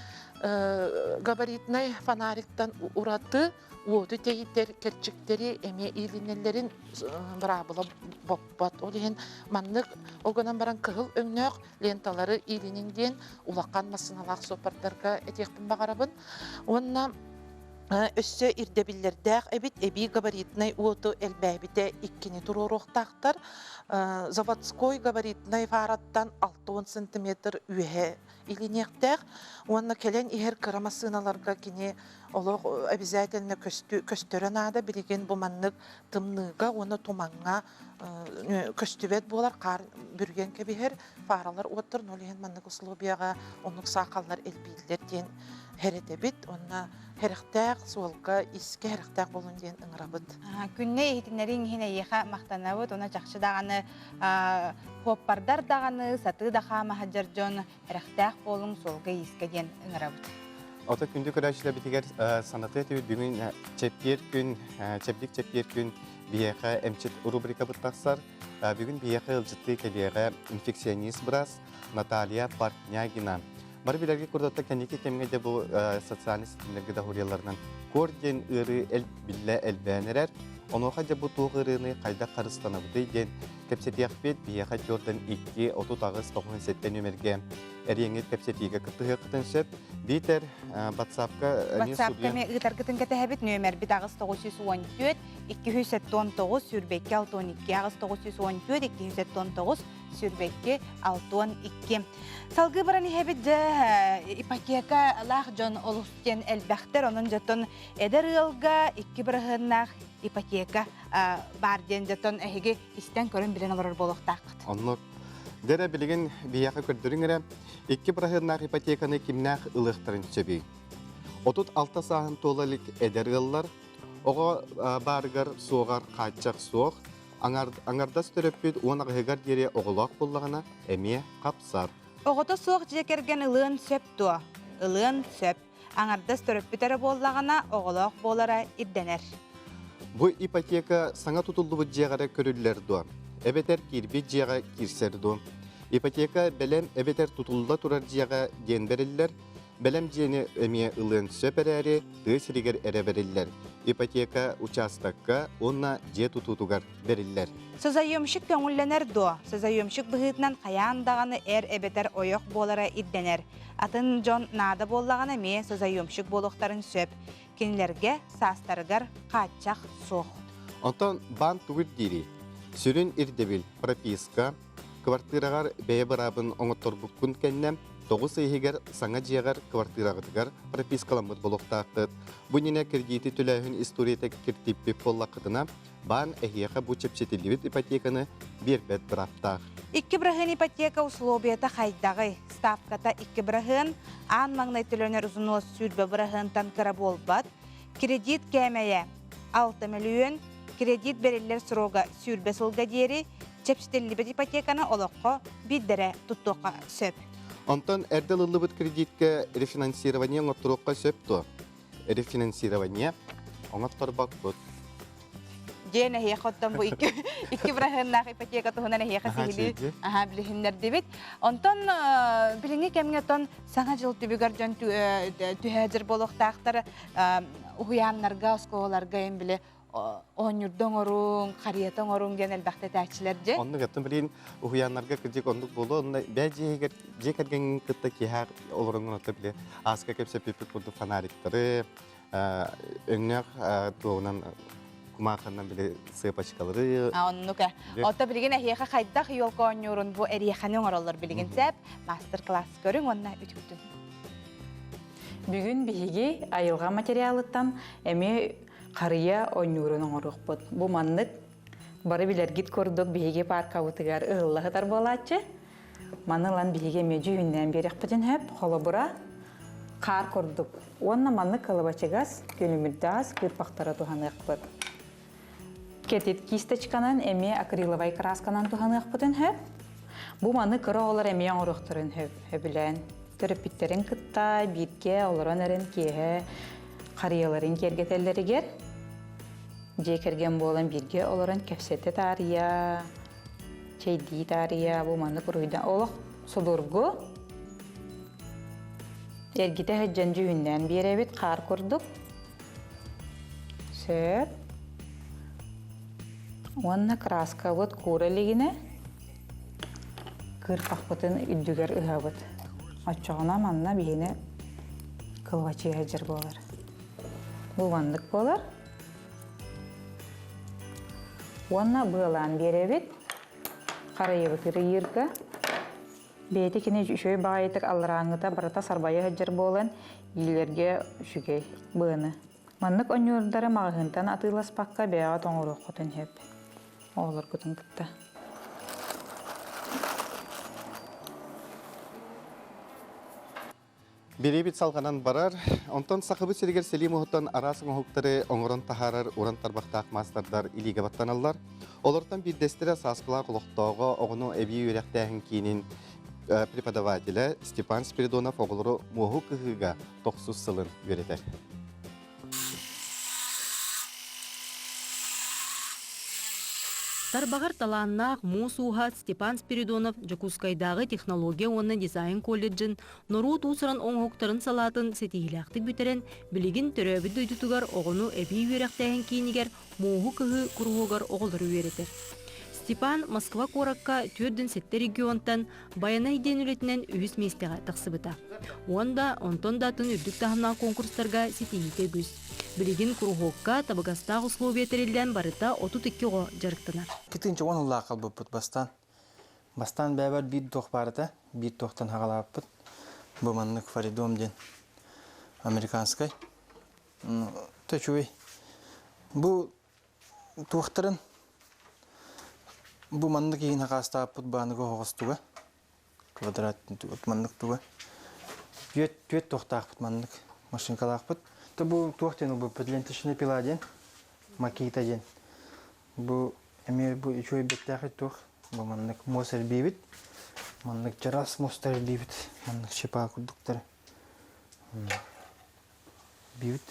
габаритнай фонариктан ураты уоту тэйитэр кэрчиктэри эмиэ иилинэллэрин быраабыла боппот. Ол иһин маннык ол гынан баран кыһыл өҥнөөх ленталары иилинин диэн улахан массыыналаах суоппардарга этиэхпин баҕарабын. Уонна. Өссө ирдэбиллэрдээх эбит эбии габаритнай уоту элбээбитэ иккини туруоруохтаахтар. Заводской габаритнай фараттан 60 сантиметр үөһэ илиниэхтээх уонна кэлэн иһэр кыра массыыналарга кини олох обязательно көстөрө наада. Билигин бу маннык тымныыга уонна тумаҥҥа көстүбэт буолар, хаар бүрүйэн кэбиһэр, фаралар уоттар, ол иһин маннык условияҕа оннук саахаллар элбииллэр диэн хэрэтэбит уонна хэрэхтээх суолга искэ хэрэхтээх буолун диэн ыҥырабыт. Күннэ иһитиннэриҥ иһин эйиэхэ махтанабыт уонна чахчы даҕаны хуоппардар даҕаны, сатыы да хаамаһадьар дьон эрэхтээх буолуҥ суолга иискэ диэн ыҥырабыт. Ото күндү көрөөччүлэрбитигэр санатыы этибит бүгүн чэппиэр күн, чэбдик чэппиэр күн биһиэхэ эмчит рубрикабыт тахсар. Бүгүн биһиэхэ ыалдьыттыы кэлиэҕэ инфекционист быраас Наталья Портнягина. Бары билэргэ курдатта кэнники кэмҥэ дьэ бу социальный ситимнэргэ да хуруйалларынан куор диэн ыарыы биллэ элбээн эрэр. Онуоха дьэ бу туох ыарыыны хайдах харыстанабытый диэн кэпсэтиэхпит. Биһиэхэ Jordan 2 38 97 нүөмэргэ эриэҥҥит кэпсэтиигэ кыттыһыаххытын сөп. Биитэр WhatsApp-ка WhatsApp-ка эмиэ ыытаргытын кэтэһэбит. Нүөмэрбит 8914 279 22 62 8914 279 22 62. Салгыы баран иһэбит дьэ ипотекалаах дьон олус диэн элбэхтэр. Онон дьоттон эдэр ыалга икки бырыһыаннаах ипотека баар диэн дьоттон эһиги истэн көрөн билэн олорор буолуохтааххыт. Оннук. Дэрэ билигин биһиэхэ көрдөрүҥ эрэ, икки бырыһыаннаах ипотеканы кимнээх ылыахтарын сөбүй? 36 сааһын туола илик эдэр ыаллар оҕо баарыгар суоҕар хааччах суох, аҥардас төрөппүт уон аҕыһыгар диэри оҕолоох буоллаҕына эмиэ хапсар. Оҕото суох дьиэ кэргэн ылыан сөп дуо? Ылыан сөп. Аҥардас төрөппүт эрэ буоллаҕына, оҕолоох буолара ирдэнэр. Бу ипотека саҥа тутуллубут дьиэҕэ эрэ көрүллэр дуо? Эбэтэр киирбит дьиэҕэ киирсэр дуо? Ипотека бэлэм эбэтэр тутулла турар дьиэҕэ диэн бэриллэр. Бэлэм дьиэни эмиэ ылыан сөп эрээри, тыа сиригэр эрэ бэриллэр. Ипотека учаастакка уонна дьиэ тутуутугар бэриллэр. Созаемщик көҥүллэнэр дуо? Созаемщик быһыытынан хайаан даҕаны эр эбэтэр ойох буолара ирдэнэр. Атын дьон наада буоллаҕына эмиэ созаемщик буолуохтарын сөп. Кинилэргэ саастарыгар хааччах суох. Онтон баан тугу ирдиирий? Сүрүн ирдэбил прописка, квартираҕар бэйэ быраабын оҥотторбуккун кэннэ тоҕус ый иһигэр саҥа дьиэҕэр квартираҕытыгар пропискаламмыт буолуохтааххыт. Бу иннинэ кредити төлөөһүн историята киртиппит буоллаххытына, баан эһиэхэ бу чэпчэтиллибит ипотеканы биэрбэт бырааптаах. Икки быраһыан ипотека условията хайдаҕый? Ставката икки быраһыан, аан маҥнай төлөнөр усунуос 20 быраһыантан кыра буолбат. Кредит кээмэйэ 6 мөлүйүөн, кредит бэриллэр срога 20 сылга диэри, чэпчэтиллибит ипотеканы олоххо биирдэрэ туттуохха сөп. Онтон эрдэ ылыллыбыт кредиткэ рефинансирование оҥотторуохха сөп дуо? Рефинансирование оҥотторбоппут. Диэн эһиэхэ оттон бу икки, икки быраһыаннаах ипотека туһунан эһиэхэ сиһилии аха билиһиннэрдибит. Онтон билиҥҥи кэмҥэ оттон саҥа дьыл түбүгэр дьон түһээдьир буолуохтаахтар уһуйааннарга, оскуолаларга эм били оонньуурда оҥоруҥ, харыйата оҥоруҥ диэн элбэхтэ этээччилэр дьэ. Оннук оттон билигин уһуйааннарга кырдьык оннук буолуо. Онно бэйэ дьиэһигэр дьиэ кэргэҥҥин кытта киэһэ олороҥҥун ото били ааска кэпсэппиппит курдук фонариктары, өҥнөөх туоҕунан кумааханан били сыапачкалары. А оннук э. Ото билигин эһиэхэ хайдах елка оонньуурун бу эриэхэни оҥороллор билигин сээп мастер-класс көрүҥ уонна үтүктүн. Бүгүн биһиги айылҕа материалыттан эмиэ харыйа оонньуурун оҥоруохпут. Бу маннык бары билэргит курдук биһиги пааркабытыгар ыһылла сытар буолааччы. Маны ылан биһиги эмиэ дьүһүннээн биэриэхпитин сөп. Холобура, хаар курдук. Уонна маннык кылабачыгас, күлүмүрдэҕэс кыырпахтары туһаныахпыт. Кэтит кисточканан эмиэ акриловай красканан туһаныахпытын сөп. Бу маны кыра оҕолор эмиэ оҥоруохтарын сөп, сөбүлээн. Төрөппүттэрин кытта бииргэ олорон эрэн киэһэ харыйаларын киэргэтэллэригэр дьиэ кэргэн буолан бииргэ олорон кэпсэтэ таарыйа, чэйдии таарыйа, бу маннык уруһуйдан олох судургу эргитэ сылдьан дьүһүннээн биэрэбит хаар курдук. Сөп. Уонна краскабыт куура илигинэ кыырпахпытын үрдүгэр ыһабыт. Оччоҕуна манна биһини кылбачыйа сылдьар буолар. Бу маннык буолар. Уонна быалаан биэрэбит. Харайыбыт ырыйыырга. Бэйэтэ кини үчүгэй баҕайытык алларааҥҥыта барыта сарбайа сылдьар буолан, иилэргэ үчүгэй быаны. Маннык онньуурдары маҕаһыынтан атыыласпакка бэйэҕэ тоҥоруоххутун сөп. Оҕолоргутун кытта. Бириибит салҕанан барар. Онтон Сахабыт сиригэр сэлии муһуттан араас оҥоһуктары оҥорон таһаарар уран тарбахтаах маастардар илиигэ баттаналлар. Олортон биирдэстэрэ Сааскылаах олохтооҕо оҕону эбии үөрэхтээһин киинин преподавателэ Степан Спиридонов оҕолору муоһу кыһыыга тохсус сылын үөрэтэр. Тарбаҕар талааннаах муус ууһа Степан Спиридонов Дьокуускайдааҕы технология уонна дизайн колледжын норуот уусуран оҥоһуктарын салаатын ситиһиилээхтик бүтэрэн, билигин төрөөбүт дойдутугар оҕону эбии үөрэхтээһин киинигэр мууһу кыһыы куруһуогар оҕолору үөрэтэр. Степан Москва куоракка 47 регионтан Байанай диэн үлэтинэн үһүс миэстэҕэ тахсыбыта. Уон да, онтон да атын үрдүк таһымнаах конкурстарга ситиһиитэ үгүс. Билигин куруһуокка табыгастаах условия тэриллэн барыта 32 оҕо дьарыктанар. Кытынча он ыллаах қалбыппыт бастаан. Бастаан бэйэбэр биир туох баар этэ, биир туохтан хаҕалаабыппыт. Бу маннык Фаридом диэн американскай. Төчүүй. Бу туохтарын бу маннык иһин хакаастааппыт бааныга оһоҕостуга квадрат маннык туга түөт түөт туохтаахпыт маннык машинкалаахпыт то бу туох диэн ылбыппыт ленточная пила диэн макита диэн бу эмиэ бу үчүгэй бэттээхэй туох бу маннык муос эрбиибит маннык чараас муостар эрбиибит маннык шипа курдуктары Бүүт.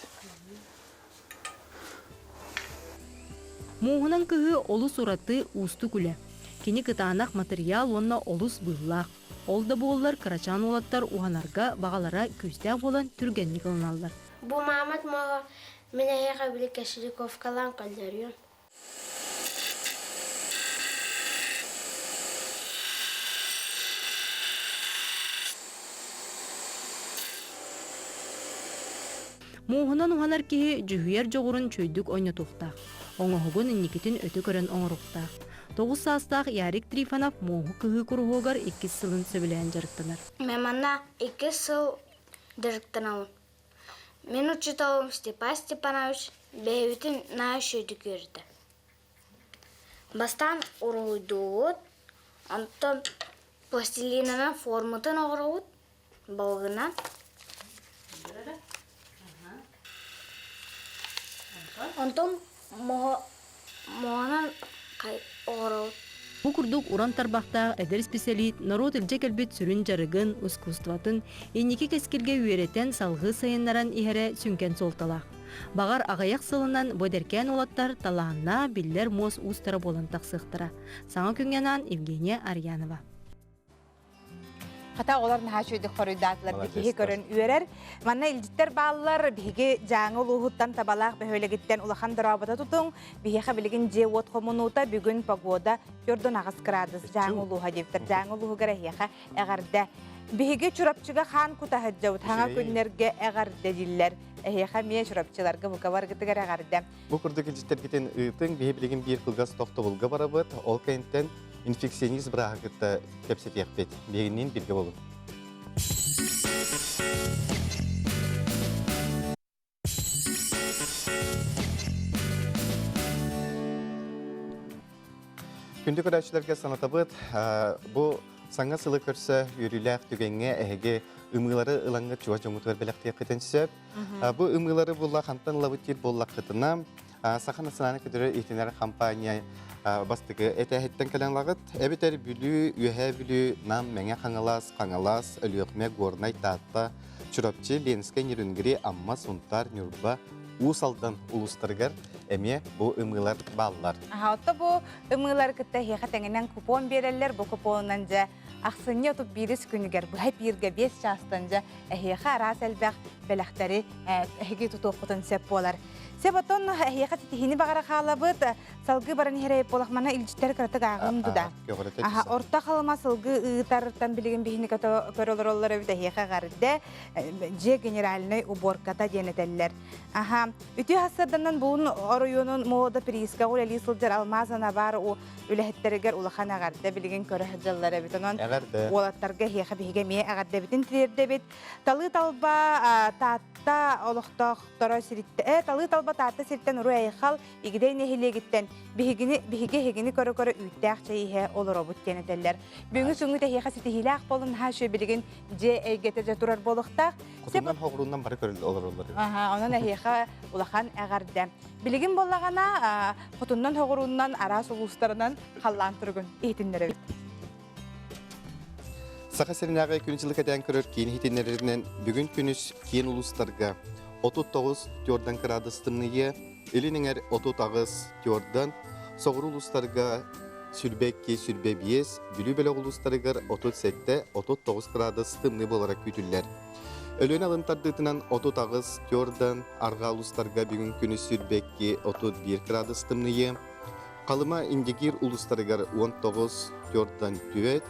Мууһунан кыһыы олус ураты уустук үлэ. Кини кытаанах матырыйаал уонна олус быыллаах. Ол да буоллар кырачаан уолаттар уһанарга баҕалара күүстээх буолан түргэнник ылыналлар. Бу маамат муоһа мин эһиэхэ били кошельковкалаан көллөрүөм. Мууһунан уһанар киһи дьүһүйэр дьоҕурун чүйдүк ойнотуохтаах, оҥоһугун инникитин өтө көрөн оҥоруохтаах. Тоҕус саастаах Ярик Трифонов мууһу кыһыы куруһуогар иккис сылын сөбүлээн дьарыктанар. Мин манна иккис сыл дьарыктанабын. Мин учууталым Степан Степанович бэйэбитин наһаа үчүгэйдик үөрэтэр. Бастаан уруһуйдуубут, онтон пластилинынан форматын оҥоробут, балыгынан. Онтон моһонон оҥоробут. Бу курдук уран тарбахтаах эдэр исписэлиит норуот илдьэ кэлбит сүрүн дьарыгын, искусствотын инники кэскилгэ үөрэтэн салгыы сайыннаран иһэрэ сүҥкэн суолталаах. Баҕар, аҕыйах сылынан бу эдэркээн уолаттар талааннаах, биллэр муос уустара буолан тахсыахтара. Саҥа күҥҥэ анаан Евгения Арьянова. Хата оҕолор наһаа үчүгэйдик хоруйдаатылар, киһи көрөн үөрэр. Манна илдьиттэр бааллар, биһиги Дьааҥы улууһуттан Табалаах бөһүөлэгиттэн улахан дорообото тутуҥ. Биһиэхэ билигин дьиэ-уот хомунуута, бүгүн погода 4 градус Дьааҥы улууһа диэбиттэр. Дьааҥы улууһугар эһиэхэ эҕэрдэ. Биһиги Чурапчыга хаан кута сылдьабыт, хаҥа күннэргэ эҕэрдэ дииллэр. Эһиэхэ эмиэ Чурапчыларга бука баргытыгар эҕэрдэ. Бу курдук илдьиттэргитин ыытыҥ, биһи билигин биир кылгас тохтобулга барабыт. Ол кэнниттэн инфекционист бырааһы кытта кэпсэтиэхпит. Биһигинниин бииргэ буолуҥ. Күндү көрөөччүлэргэ санатабыт, бу саҥа сылы көрсө үөрүүлээх түгэҥҥэ эһиги ымыылары ылаҥҥыт чугас дьоҥҥутугар бэлэхтиэххитин сөп. Бу ымыылары буолла хантан ылабыт диир буоллаххытына, Саха национальнай көтөрөр иһитиннэрэр компания бастакы этээһиттэн кэлэн ылаҕыт. Эбэтэр Бүлүү, Үөһээ Бүлүү, Нам, Мэҥэ Хаҥалас, Хаҥалас, Өлүөхүмэ, Горнай, Таатта, Чурапчы, Ленскэй, Нерюнгри, Амма, Сунтаар, Ньурба, Уус Алдан улуустарыгар эмиэ бу ымыылар бааллар. Аха, отто бу ымыылар кытта эһиэхэ тэҥинэн купон биэрэллэр. Бу купонунан дьэ Ахсынньы 31 күнүгэр быһа эпииргэ 5 чаастан дьэ эһиэхэ араас элбэх бэлэхтэри эһиги тутуоххутун сөп буолар. Сөп отон эһиэхэ ситиһиини баҕара хаалабыт. Салгыы баран иһэр буолах мана илдьиттэр кыратык ааҕым дуда. Аха орто халыма сылгы ыытартан билигин биһини көрө олороллор эбит эһиэхэ эҕэрдэ дьиэ генеральнай уборката диэн этэллэр. Аха үтүө хассарданан буун оройуонун мода приискаҕа үлэлии сылдьар алмаас анабар үлэһиттэригэр улахан эҕэрдэ билигин көрө сылдьаллар эбит. Онон уолаттарга эһиэхэ биһиги эмиэ эҕэрдэбитин тириэрдэбит. Талыы талба Таатта олохтоохторо сириттэ талыы талба Таатта сиртэн Уруй Айхал Игидэй нэһилиэгиттэн биһигини биһиги эһигини көрө-көрө үүттээх чэй иһэ олоробут диэн этэллэр. Бүгүҥҥү сүҥҥүт эһиэхэ ситиһиилээх буолун наһаа үчүгэй билигин дьиэ эйгэтэ дьэ турар буолуохтаах. Хотуннан хоҕуруунан бары көрүл олороллор. Аха, онон эһиэхэ улахан эҕэрдэ. Билигин буоллаҕына хотуннан хоҕуруунан араас улуустарынан халлаан туругун иһитиннэрэбит. Саха сиринээҕи күн дьылы кэтээн көрөр киин иһитиннэрэринэн бүгүн күнүс киин улуустарга 39 тюрдан кыраадыс тымныйыа, илин эҥэр 38 тюрдан, соҕуруу улуустарга 22 25, Бүлүү бөлөх улуустарыгар 37 39 кыраадыс тымныы буолара күүтүллэр. Өлүөнэ алын тардыытынан 38 тюрдан, арҕаа улуустарга бүгүн күнүс 22 31 кыраадыс тымныйыа, Халыма Индигиир улуустарыгар 19 төрдөн түөрт,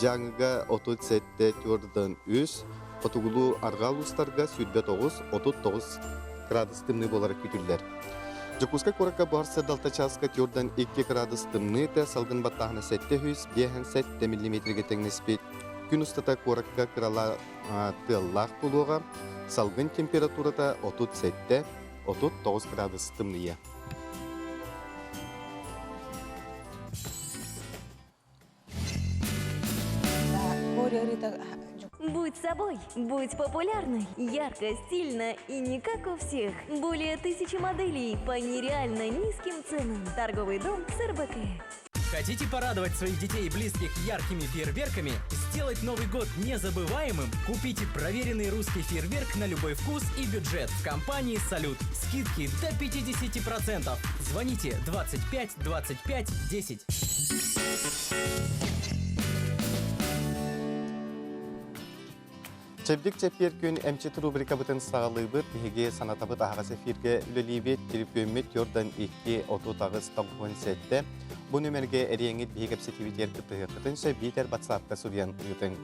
Дьааҥыга 37 төрдөн үс, хотугулуу арҕаа улуустарга 29 39 градус тымныы буолара күүтүллэр. Дьокуускай куоракка буһар сырдалта чааска төрдөн 2 градус тымныы этэ, салгын баттааһына 757 миллиметргэ тэҥнэспит. Күн устата куоракка кыралаа тыаллаах буолуоҕа, салгын температурата 37 39 градус тымныйа. Будь собой, будь популярной, ярко, стильно и не как у всех. Более тысячи моделей по нереально низким ценам. Торговый дом СРБК. Хотите порадовать своих детей и близких яркими фейерверками? Сделать Новый год незабываемым? Купите проверенный русский фейерверк на любой вкус и бюджет в компании «Салют». Скидки до 50%. Звоните 25 25 10. Чэбдик чэппиэр күн эмчит рубрикабытын саҕалыыбыт. Биһиги санатабыт аһаҕас эфиргэ үлэлиибит. Телефөммүт төрдөн 2 38 97. Бу нүмергэ эриэҥит биһиги кэпсэтиибитигэр кыттыһыаххытын сөп биитэр батсаапка суруйан ыытыҥ.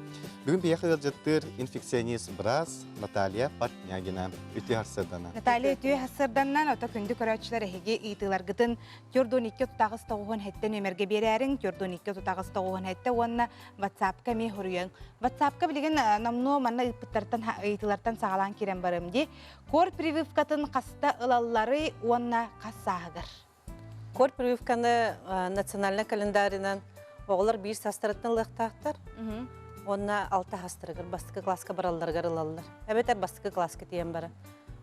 Бүгүн биһиэхэ ыалдьыттыыр инфекционист быраас Наталья Портнягина. Үтүө харсырдана. Наталья үтүө харсырданнан ото күндү көрөөччүлэр эһиги ыйытыыларгытын 412 38 97 нүмергэ биэрээриҥ 412 38 97 уонна WhatsApp-ка эмиэ хоруйуҥ. WhatsApp-ка билигин номнуо манна ыыппыттартан ыйытыылартан саҕалаан киирэн барым дии. Кор прививкатын хаста ылалларый уонна хас сааһыгар? Кор прививканы национальнай календарынан оҕолор биир саастарыттан ылыахтаахтар. Уонна алта саастарыгар бастакы класска баралларыгар ылаллар. Эбэтэр бастакы класска тиийэн баран.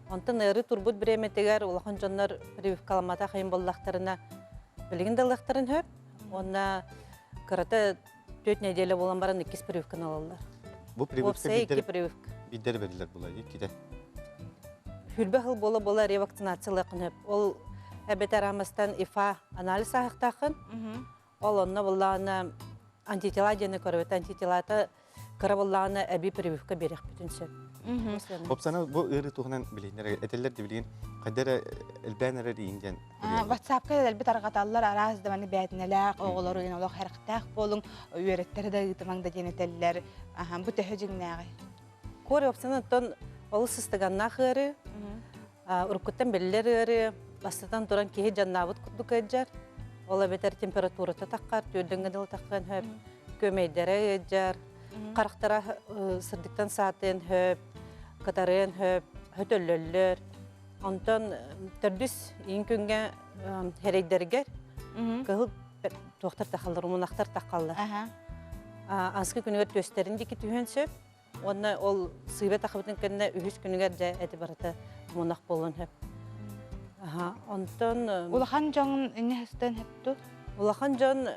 Онтон ыарыы турбут бириэмэтигэр улахан дьоннор прививкаламматах иһин буоллахтарына билигин да ылыахтарын сөп. Уонна кырата төрт неделя буолан баран иккис прививканы ылаллар. Бу прививка Уопсайа икки прививка. Биддер берилер була икките. Хүрбэ хыл буола буола ревакцинация ылыаххын сөп. Ол эбэтэр аамастан ИФА анализ ааһыахтааххын. Ол онно буллаҕына антитела диэни көрөбүт. Антителата кыра буоллаҕына эбии прививка биэриэхпитин сөп. Опсана бу ыарыы туһунан билиһиннэр этэллэр да билигин хайда эрэ элбээн эрэр иин диэн WhatsApp-ка элбит арҕаталлар араас да маны бээтинэлээх оҕолору олох хэрхтээх буолуҥ үөрэттэрэ да ыытымаҥ да диэн этэллэр бу төһө дьиҥнээҕий Кори опсана оттон олус сыстыганнаах ыарыы уруккуттан биллэр ыарыы бастатан туран киһи дьаннаабыт курдук ыалдьар ол эбэтэр температурата таххар түөрдэҥҥэ дылы таххыан сөп көмөйдөрө ыалдьар харахтара сырдыктан саатыан сөп кытарыан сөп хөтөллөллөр онтон төрдүс иин күҥҥэ эрэйдэргэр кыһыл туохтар тахаллар умунахтар таххаллар аскы күнүгэр түөстэрин диэки түһүөн сөп Уонна ол сыыба тахыбытын кэннэ үһүс күнүгэр дьэ эти барыта мунах буолуон сөп. Онтон улахан дьон инне хастан хепту? Улахан дьон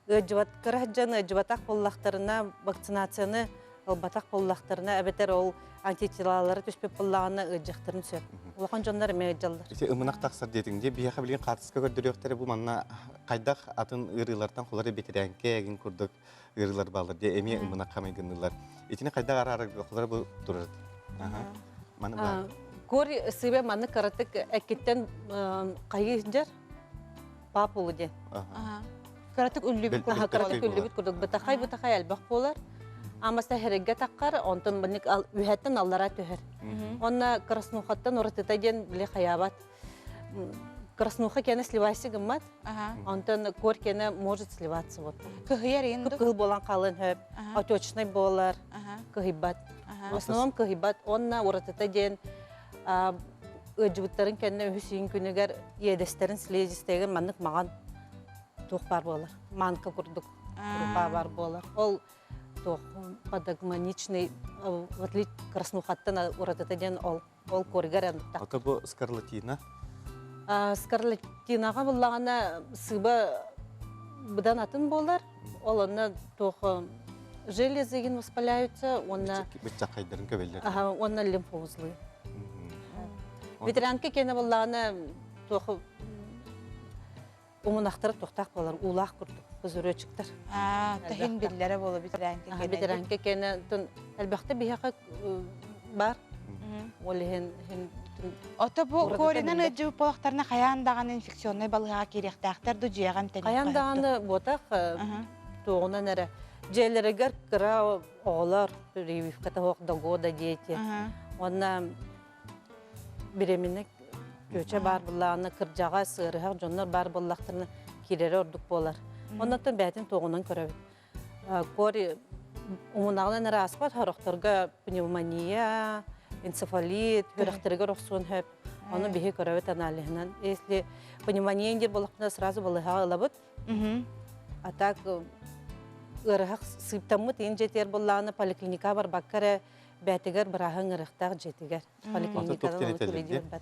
ыалдьыбат кыра дьон ыалдьыбатах буоллахтарына вакцинацияны ылбатах буоллахтарына эбэтэр ол антителалары түспүт буоллаҕына ыалдьыахтарын сөп. Улахан дьоннор эмиэ ыалдьаллар. Ити ымынах тахсар диэтиҥ дии. Биһиэхэ билигин хаартыска көрдөрүөхтэрэ бу манна хайдах атын ыарыылартан холор бэтэрээҥкэ эгин курдук ыарыылар бааллар дии эмиэ ымынахха майгынныыллар. Итини хайдах араарарга холор бу турар. Маны баар. Кори сыыбе манны кыратык эккиттен хайыы сылдьар папулу диэн. Кыратык үллүбүт кыратык үллүбүт курдук бытахай бытахай элбэх буолар. Амаста хэрэггэ таххар, онтон маннык үһэттэн аллара түһэр. Онна краснухаттан уратыта диэн били хаябат. Краснуха кene сливайся гыммат. Онтон кор кene может сливаться вот. Кыһыйар иин Кыһыл буолан хаалын хөп, отечный буолар, кыһыйбат. В основном кыһыйбат. Онна уратыта диэн ыадьыбыттарын кэннэ үһүс иин күнүгэр иэдэстэрин слизистэгин маннык маҕан туох баар буолар. Манка курдук крупа бар буолар. Ол туох подогманичный в отличие краснухаттан уратыта диэн ол ол коригар андыттах. Ото бу скарлатина? Скарлатинаҕа буллаҕына сыба быдан атын буолар. Ол онно туох железы воспаляются, уонна быччаккайдарын көбөллөр. Аха, уонна лимфоузлы. Ветеранка кene буллаҕына туох умунахтара туохтаах буолар, уулаах курдук пузыречектар. Таһин биллэрэ буола ветеранка кene. Ветеранка кene тун элбэхтэ биһиэхэ бар. Ол иһин Ото бу коринан ыдьыбыт буолахтарына хайаан даҕаны инфекционнай балыһаҕа киириэхтээхтэр ду дьиэҕэ эмтэниэххэ Хайаан даҕаны буотах туоҕунан эрэ дьиэлэригэр кыра оҕолор прививката суох до года дети. Уонна беременна күөчэ баар буоллаҕына кырдьаҕас ыарыһах дьоннор баар буоллахтарына киирэрэ ордук буолар. Оннуттан бэйэтин туоҕунан көрөбүт. Кори умунаҕынан эрэ ааспат сорохторго пневмония, энцефалит, үөрэхтэригэр охсуон сөп. Ону биһи көрөбүт аналиһынан. Если пневмония диир буоллахпына сразу балыһаҕа ылабыт. А так ыарыһах сыыптаммыт иин дьиэтигэр буоллаҕына поликлиника барбакка эрэ бээтигэр бырааһы ыҥырыахтаах дьиэтигэр. Поликлиникадан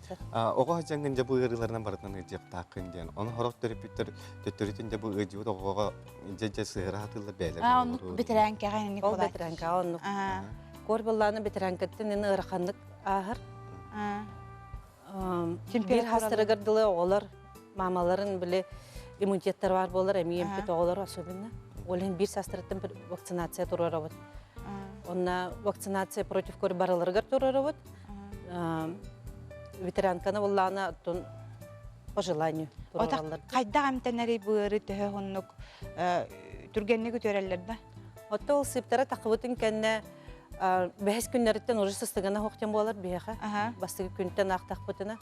Оҕо сылдьаҥҥын дьэ бу ыарыыларынан барытынан ыалдьыахтааххын диэн. Ону сорох төрөппүттэр төттөрүтүн дьэ бу ыалдьыбыт оҕоҕо дьэ дьэ сыһыара сатыыллар бэйэлэр. Аа, оннук бэтэрээнкэҕэ инник Ол бэтэрээнкэҕэ оннук. Куор быллааны бэтэрээнкэттэн ини ыараханнык ааһар. Биир хастарыгар дылы оҕолор мамаларын били иммунитеттара бар буолар эмиэ эмпит оҕолор особенно. Ол иһин биир саастарыттан вакцинация туруорабыт. Онна вакцинация против кори барыларыгар туруорабыт. Ветеранканы буллаана оттон по желанию туруораллар. Хайдах эмтэнэри быары төһө хоннук түргэнник үтүөрэллэр да? Отто ол сыыптара тахыбытын кэннэ бэһис күннэриттэн уже сыстыгана хоқтен буолар биһиэхэ. Бастакы күнтэн аахтахпытына.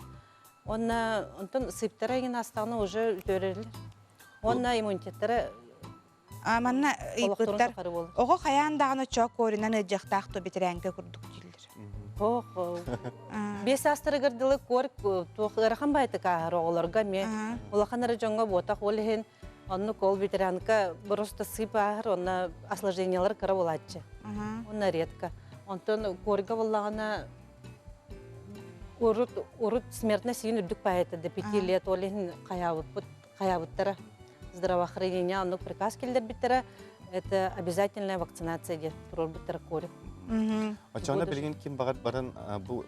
Онна онтон сыыптара иҥин астаҕына уже үтүөрэллэр. Онна иммунитеттара Манна ыйыппыттар оҕо хайаан даҕаны чоо коринан ыдьахтаах то битирээҥкэ курдук дииллэр. Ох, биэс саастарыгар дылы кор туох ыарахан байтык ааһар оҕолорго эмиэ улахан эрэ дьоҥҥо буотах ол иһин оннук ол ветеранка просто сыып ааһар онно осложнениялар кыра буолааччы. Онно редко. Онтон корга буоллаҕына урут урут смертность сиин үрдүк паайата до пяти лет ол иһин хайаабыппыт хайаабыттара здравоохранение оннук приказ киллэрбиттэрэ это обязательная вакцинация диэн туруорбуттара кори. Оччоҕуна билигин ким баҕар баран бу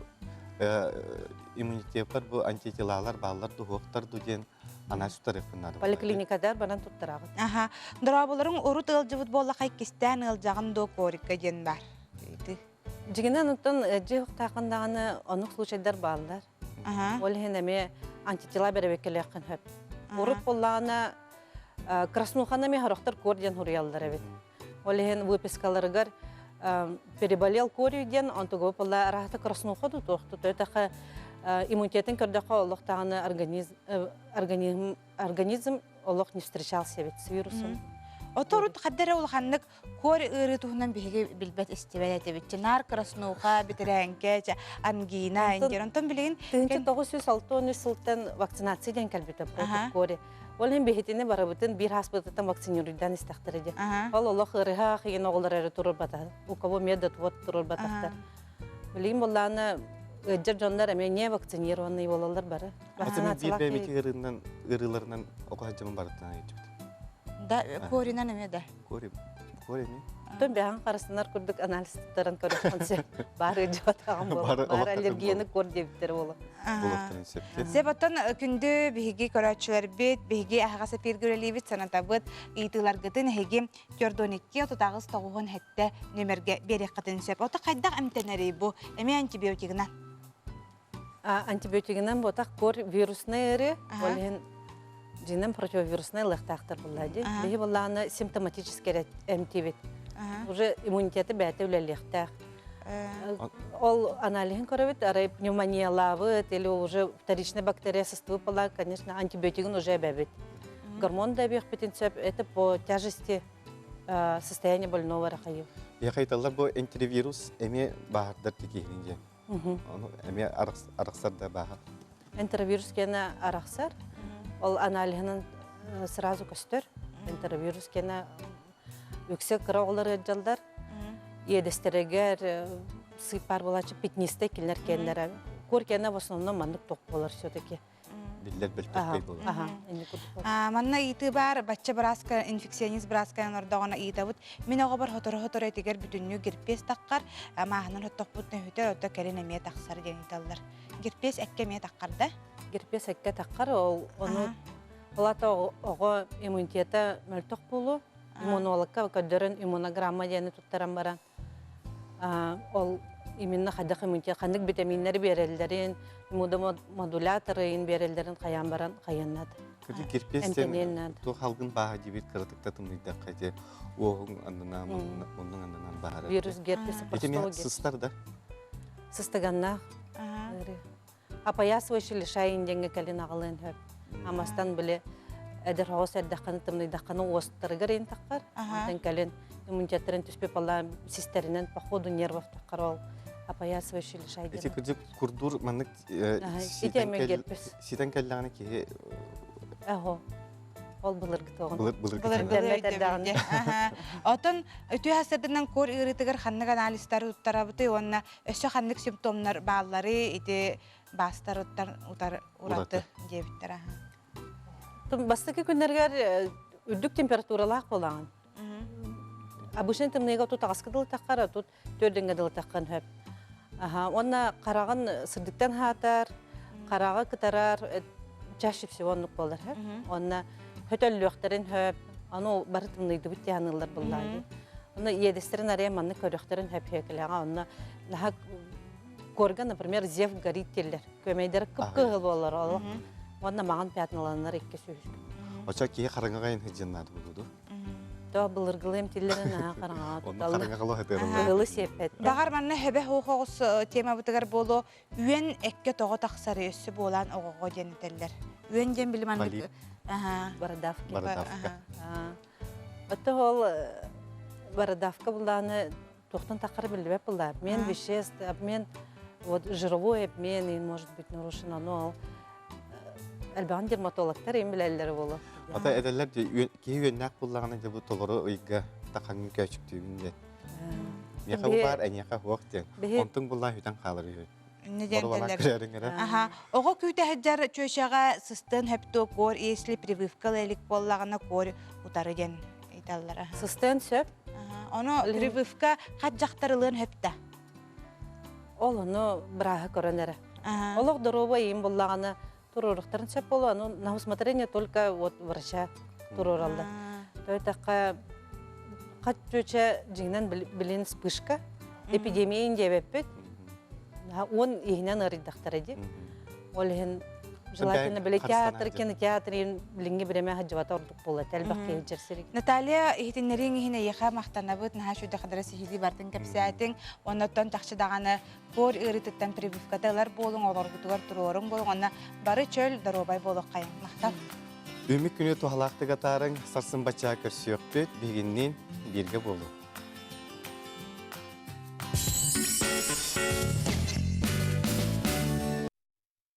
иммунитеппар бу антителалар бааллар дуһуохтар ду диэн анаан туттарыахпын наада. Поликлиникада баран туттараҕыт. Аха. Дорооболоруҥ урут ыалдьыбыт буоллаха иккистээн ыалдьаҕын дуо корикка диэн баар. Ити. Дьиҥинэн оттон дьиэ уохтааххын даҕаны оннук случайдар бааллар. Ол иһин эмиэ антитела бэрэбиэркэлиэххин сөп. Урут буоллаҕына краснуханы эмиэ сорохтор кор диэн суруйаллар эбит. Ол иһин выпискаларыгар переболел корью диэн онтугу буолла араһата краснуха тутуох тутуотаха иммунитетин көрдөххө олох даҕаны организм организм организм олох не встречался ведь с вирусом. Оторут хаддара улаханнык Куор ыарыы туһунан биһиги билбэт истибэт этибит. Наар краснуха, битирээҥкэ, ангина, индир. Онтон билигин 1963 сылтан вакцинация диэн кэлбитэ против кори. Ол иһин биһитини барыбытын биир хаспытыттан вакцинируйдан истэхтэрэ диэн. Ол олох ыарыһаах иин оҕолор эрэ турурбатах. У кого медотвод турурбатахтар. Билигин буоллаҕына ыалдьар дьоннор эмиэ не вакцинированный буолаллар бары. Вакцинациялаах биир бэйэм ыарыынан ыарыыларынан оҕо сылдьаммын барыттан ыалдьыбыт. Да, коринан эмиэ да. Кори, кори эмиэ. Оттон бэҕэҥ харыстанар курдук анализ туттаран көрүөххүн сөп. Баар ыалдьыбатаҕым буолла. Баар аллергияны кор диэбиттэр буолла. булуохтарын сөптү. Сөп оттон күндү биһиги көрөөччүлэрбит, биһиги аһаҕас эпииргэ үлэлиибит, санатабыт, ыйытыыларгытын эһиги 42 38 97 нүөмэргэ биэриэххитин сөп. Ото хайдах эмтэнэрий бу? Эмиэ антибиотигынан? Антибиотигынан буотах кор вирусный ыарыы, ол иһин дьинэн противовируснай ылыахтаахтар булла дии. Биһи буллааны симптоматически эмтиибит. Уже иммунитеты бэйэтэ үлэлиэхтээх. Ол аналиһын көрөбүт, арай пневмониялаабыт или уже вторичная бактерия сыстыбыт буолла, конечно, антибиотигын уже эбэбит. Гормон да эбиэхпитин сөп, это по тяжести состояния больного рахайы. Яхайталлар бу энтеровирус эмиэ баһардар тикиһин диэн. Ону эмиэ арахсар да баһар. Энтеровирус кэнэ арахсар. Ол аналиһынан сразу көстөр. Энтеровирус кэнэ үксэ кыра оҕолор ыалдьаллар. Иэдэстэригэр сыыппар буолааччы пятнистый кинилэр кэннэрэ. Кур кэнэ в основном маннык тох буолар все-таки. Биллэр бөлтөккөй буолар. Манна ыйытыы баар, бачча бырааска, инфекционист бырааска онордоҕуна ыйытабыт. Мин оҕобор сотору-сотору этигэр бүтүннүү герпес таххар, мааһынан хоттохпут нөһүтэр, ото кэлин эмиэ тахсар диэн ыйыталлар. Герпес эккэ эмиэ таххар да? Герпес эккэ таххар, ол ону ол оҕо иммунитета мөлтөх буолуо. Иммунологка көрдөрөн иммунограмма диэни туттаран баран ол именно хайдах иммунитет ханнык витаминнэри биэрэллэрин, иммуномодуляторын биэрэллэрин хайаан баран хайыаннат. Кырдьык кирпиэс диэн туох алгын бааһа диэбит кыратыкта тымныйдахха дьэ уоһуҥ аннынан муннуҥ аннынан баһара. Вирус герпес Ити сыстар да? Сыстыганнаах. Опоясывающий лишайын диэҥҥэ кэлин аҕалыан сөп. Амастан били эдэр оҕус эрдэххинэ тымныйдаххына уостарыгар иин таххар. Онтон кэлин иммунитеттарын түспүт балла систэринэн по ходу нервов таххар ол опоясывающий лишай Ити кырдьык курдуур маннык ситэн кэллэҕинэ киһи Аһо. Ол былыргы тоҕун. Былыргы Отон үтүө хасырдынан кор ыарыытыгар ханнык анализтары туттарабытый уонна Өссө ханнык симптомнар бааллары ити баастарыттан утар ураты диэбиттэр аха. Бастакы күннэргэр үрдүк температуралаах буолаҕын. Обычно тымныыга тут аҕаска дылы таххар, тут төрдүҥҥэ дылы таххан хөп. Аха, уонна хараҕын сырдыктан хаатар, хараҕа кытарар, чаще всего оннук буолар хөп. Уонна хөтөллүөхтэрин хөп, аны бары тымныйдыбыт диэн буллаайы. Онно иэдэстэрин арыйан маннык көрүөхтэрин хөп-хөкөлөҕө. Онно наһаа корга, например, зев горит дииллэр. Көмөйдөр кып-кыһыл буолар олох. Уонна маҕан пятналанар икки сүүс. Оча киһи хараҥаҕа ин хыдьыннаат булуду. То былыргылыым тиллэрин наһаа хараҥаҕа туталлар. Хараҥаҕа Кыһылы сиэппэт. Баҕар манна хөбө хоҕус темабытыгар боло үөн экке тоҕо тахсары өссө буолаан оҕоҕо диэн этэллэр. Үөн диэн били маннык Бородавка. Бородавка. Оттон ол бородавка буллааны туохтан таххара биллибэт булла. Обмен веществ, обмен вот жировой обмен и может быть нарушен, но ол элбэҕин дерматологтар им билэллэр буолу. Ата эдэллэр киһи үөннээх буллаҕына дьэ бу толору ыйга тахаҥын көөчүктүүбүн диэн. Миэхэ бу баар, эйиэхэ суох диэн. Онтуҥ буллаан бүтэн хаалар үһү. Аха. Оҕо күүтэ сылдьар чүөчэҕэ сыстыан сөптөө куор если прививка элик буоллаҕына куор утары диэн ыйталлара. Сыстыан сөп. Ону прививка хат дьахтар ылыан сөп да? Ол ону бырааһы көрөн эрэ. Олох доруобай им буллаҕына туруоруохтарын сөп буолуо. Ону на усмотрение только вот врача туруораллар. Төйтөххө хат чүөчэ дьиҥинэн билин вспышка эпидемия диэбэппит. Уон иһинэн ыарыйдахтара дии. Ол иһин желательно били театр, кинотеатр билиҥҥи бириэмэ сылдьыбата ордук буолла. Элбэх киһи сылдьар Наталья, иһитиннэрииҥ иһин эйиэхэ махтанабыт, наһаа үчүгэй хадара сиһилии бартын кэпсээтиҥ. Оннуттан чахчы даҕаны Куор ыарыытыттан прививката ылар буолуҥ, олоргутугар туруоруҥ буолуҥ, онно бары чөл, доруобай буолуоххайыҥ. Махтал. Үмүк күнү туһалаахтык атаарыҥ, сарсын бачча көрсүөхпүт, биһигинниин бииргэ буолуҥ.